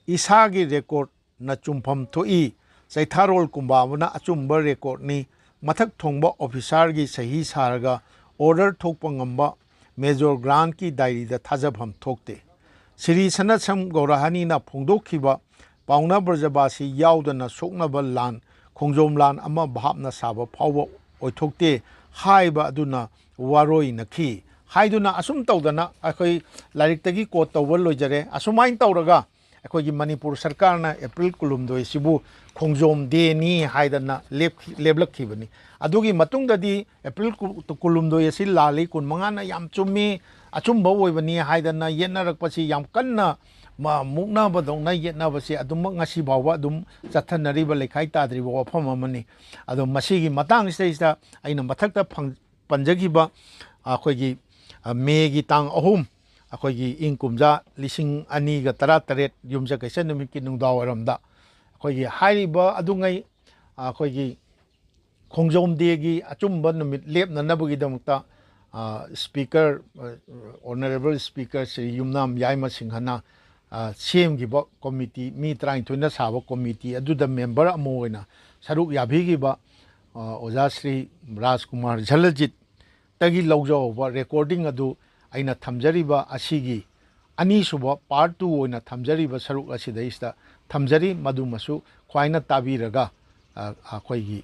ꯏꯁꯥꯒꯤ ꯔꯦꯀꯣꯔꯠꯅ ꯆꯨꯝꯐꯝ ꯊꯣꯛꯏ꯫ ꯆꯩꯊꯥꯔꯣꯜ ꯀꯨꯝꯕꯥꯕꯅ ꯑꯆꯨꯝꯕ ꯔꯦꯀꯣꯔꯠꯅꯤ꯫ ꯃꯊꯛ ꯊꯣꯡꯕ ꯑꯣꯐꯤꯁꯥꯔꯒꯤ ꯁꯍꯤ ꯁꯥꯔꯒ ꯑꯣꯔꯗꯔ ꯊꯣꯛꯄ ꯉꯝꯕ ꯃꯦꯖꯣꯔ ꯒ꯭ꯔꯥꯟꯠꯀꯤ ꯗꯥꯏꯔꯤꯗ ꯊꯥꯖꯐꯝ ꯊꯣꯛꯇꯦ꯫ ꯁ꯭ꯔꯤ ꯁꯅꯁꯝ ꯒꯧꯔꯍꯥꯅꯤꯅ ꯐꯣꯡꯗꯣꯛꯈꯤꯕ ꯄꯥꯎꯅꯥ ꯕ꯭ꯔꯖꯕꯥꯁꯤ ꯌꯥꯎꯗꯅ ꯁꯣꯛꯅꯕ ꯂꯥꯟ, ꯈꯣꯡꯖꯣꯝ ꯂꯥꯟ ꯑꯃ ꯚꯥꯞꯅ ꯁꯥꯕ ꯐꯥꯎꯕ ꯑꯣꯏꯊꯣꯛꯇꯦ ꯍꯥꯏꯕ ꯑꯗꯨꯅ ꯋꯥꯔꯣꯏꯅꯈꯤ ꯍꯥꯏꯗꯨꯅ ꯑꯁꯨꯝ ꯇꯧꯗꯅ ꯑꯩꯈꯣꯏ ꯂꯥꯏꯔꯤꯛꯇꯒꯤ ꯀꯣꯠ ꯇꯧꯕ ꯂꯣꯏꯖꯔꯦ꯫ ꯑꯁꯨꯃꯥꯏꯅ ꯇꯧꯔꯒ ꯑꯩꯈꯣꯏꯒꯤ ꯃꯅꯤꯄꯨꯔ ꯁꯔꯀꯥꯔꯅ ꯑꯦꯄ꯭ꯔꯤꯜ ꯀꯨꯟꯍꯨꯝꯗꯣꯏꯁꯤꯕꯨ ꯈꯣꯡꯖꯣꯝ ꯗꯦꯅꯤ ꯍꯥꯏꯗꯅ ꯂꯦꯞꯈꯤ-, ꯂꯦꯞꯂꯛꯈꯤꯕꯅꯤ꯫ ꯑꯗꯨꯒꯤ ꯃꯇꯨꯡꯗꯗꯤ ꯑꯦꯄ꯭ꯔꯤꯜ ꯀꯨ-, ꯀꯨꯟꯍꯨꯝꯗꯣꯏ ꯑꯁꯤ ꯂꯥꯜꯂꯤ, ꯀꯨꯟꯃꯉꯥꯅ ꯌꯥꯝ ꯆꯨꯝꯃꯤ, ꯑꯆꯨꯝꯕ ꯑꯣꯏꯕꯅꯤ ꯍꯥꯏꯗꯅ ꯌꯦꯠꯅꯔꯛꯄꯁꯤ ꯌꯥꯝ ꯀꯟꯅ ꯃ-, ꯃꯨꯛꯅꯕꯗꯧꯅ ꯌꯦꯠꯅꯕꯁꯤ ꯑꯗꯨꯃꯛ ꯉꯁꯤ ꯐꯥꯎꯕ ꯑꯗꯨꯝ ꯆꯠꯊꯅꯔꯤꯕ, ꯂꯩꯈꯥꯏ ꯇꯥꯗ꯭ꯔꯤꯕ ꯋꯥꯐꯝ ꯑꯃꯅꯤ꯫ ꯑꯗꯣ ꯃꯁꯤꯒꯤ ꯃꯇꯥꯡꯁꯤꯗꯩꯁꯤꯗ ꯑꯩꯅ ꯃꯊꯛꯇ ꯐꯪ-, ꯄꯟꯖꯈꯤꯕ ꯑꯩꯈꯣꯏꯒꯤ, ꯑ, ꯃꯦꯒꯤ ꯇꯥꯡ ꯑꯍꯨꯝ, ꯑꯩꯈꯣꯏꯒꯤ ꯏꯪ ꯀꯨꯝꯖꯥ ꯂꯤꯁꯤꯡ ꯑꯅꯤꯒ ꯇꯔꯥꯇꯔꯦꯠ ꯌꯨꯝꯖꯀꯩꯁ ꯅꯨꯃꯤꯠꯀꯤ ꯅꯨꯡꯗꯥꯡ ꯋꯥꯏꯔꯝꯗ ꯑꯩꯈꯣꯏꯒꯤ ꯍꯥꯏꯔꯤꯕ ꯑꯗꯨꯉꯩ, ꯑꯩꯈꯣꯏꯒꯤ ꯈꯣꯡꯖꯣꯝ ꯗꯦꯒꯤ ꯑꯆꯨꯝꯕ ꯅꯨꯃꯤꯠ ꯂꯦꯞꯅꯅꯕꯒꯤꯗꯃꯛꯇ, ꯑ, ꯁ꯭ꯄꯤꯀꯔ, ꯑ, ꯑꯣꯅꯔꯦꯕꯜ ꯁ꯭ꯄꯤꯀꯔ ꯁ꯭ꯔꯤ ꯌꯨꯝꯅꯥꯝ ꯌꯥꯏꯃ ꯁꯤꯡꯍꯅ, ꯑ, ꯁꯦꯝꯈꯤꯕ ꯀꯣꯃꯤꯇꯤ, ꯃꯤ ꯇꯔꯥꯅꯤꯊꯣꯏꯅ ꯁꯥꯕ ꯀꯣꯃꯤꯇꯤ ꯑꯗꯨꯗ ꯃꯦꯝꯕꯔ ꯑꯃ ꯑꯣꯏꯅ ꯁꯔꯨꯛ ꯌꯥꯕꯤꯈꯤꯕ, ꯑ, ꯑꯣꯖꯥ ꯁ꯭ꯔꯤ ꯔꯥꯖꯀꯨꯃꯥꯔ ꯖꯂꯖꯤꯠꯇꯒꯤ ꯂꯧꯖꯍꯧꯕ ꯔꯦꯀꯣꯔꯗꯤꯡ ꯑꯗꯨ ꯑꯩꯅ ꯊꯝꯖꯔꯤꯕ ꯑꯁꯤꯒꯤ ꯑꯅꯤꯁꯨꯕ, ꯄꯥꯔꯠ ꯇꯨ ꯑꯣꯏꯅ ꯊꯝꯖꯔꯤꯕ ꯁꯔꯨꯛ ꯑꯁꯤꯗꯩꯁꯤꯗ ꯊꯝꯖꯔꯤ꯫ ꯃꯗꯨꯃꯁꯨ ꯈ꯭ꯋꯥꯏꯅ ꯇꯥꯕꯤꯔꯒ ꯑ, ꯑꯩꯈꯣꯏꯒꯤ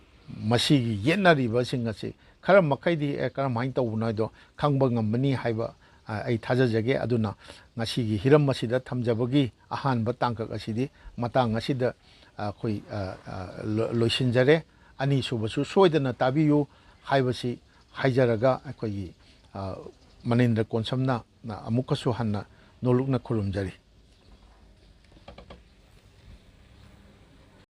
ꯃꯁꯤꯒꯤ ꯌꯦꯠꯅꯔꯤꯕꯁꯤꯡ ꯑꯁꯤ ꯈꯔ ꯃꯈꯩꯗꯤ, ꯑꯦ, ꯀꯔꯝꯍꯥꯏꯅ ꯇꯧꯕꯅꯣ ꯍꯥꯏꯗꯣ ꯈꯪꯕ ꯉꯝꯃꯅꯤ ꯍꯥꯏꯕ, ꯑ, ꯑꯩ ꯊꯥꯖꯖꯒꯦ꯫ ꯑꯗꯨꯅ ꯉꯁꯤꯒꯤ ꯍꯤꯔꯝ ꯑꯁꯤꯗ ꯊꯝꯖꯕꯒꯤ ꯑꯍꯥꯟꯕ ꯇꯥꯡꯀꯛ ꯑꯁꯤꯗꯤ ꯃꯇꯥꯡ ꯑꯁꯤꯗ, ꯑ, ꯑꯩꯈꯣꯏ, ꯑ, ꯑ, ꯂꯣ-, ꯂꯣꯏꯁꯤꯟꯖꯔꯦ꯫ ꯑꯅꯤꯁꯨꯕꯁꯨ ꯁꯣꯏꯗꯅ ꯇꯥꯕꯤꯌꯨ ꯍꯥꯏꯕꯁꯤ ꯍꯥꯏꯖꯔꯒ ꯑꯩꯈꯣꯏꯒꯤ, ꯑ, ꯃꯅꯤꯟꯗ꯭ꯔ ꯀꯣꯟꯁꯝꯅ, ꯑ, ꯑꯃꯨꯛꯀꯁꯨ ꯍꯟꯅ ꯅꯣꯂꯨꯛꯅ ꯈꯨꯔꯨꯝꯖꯔꯤ꯫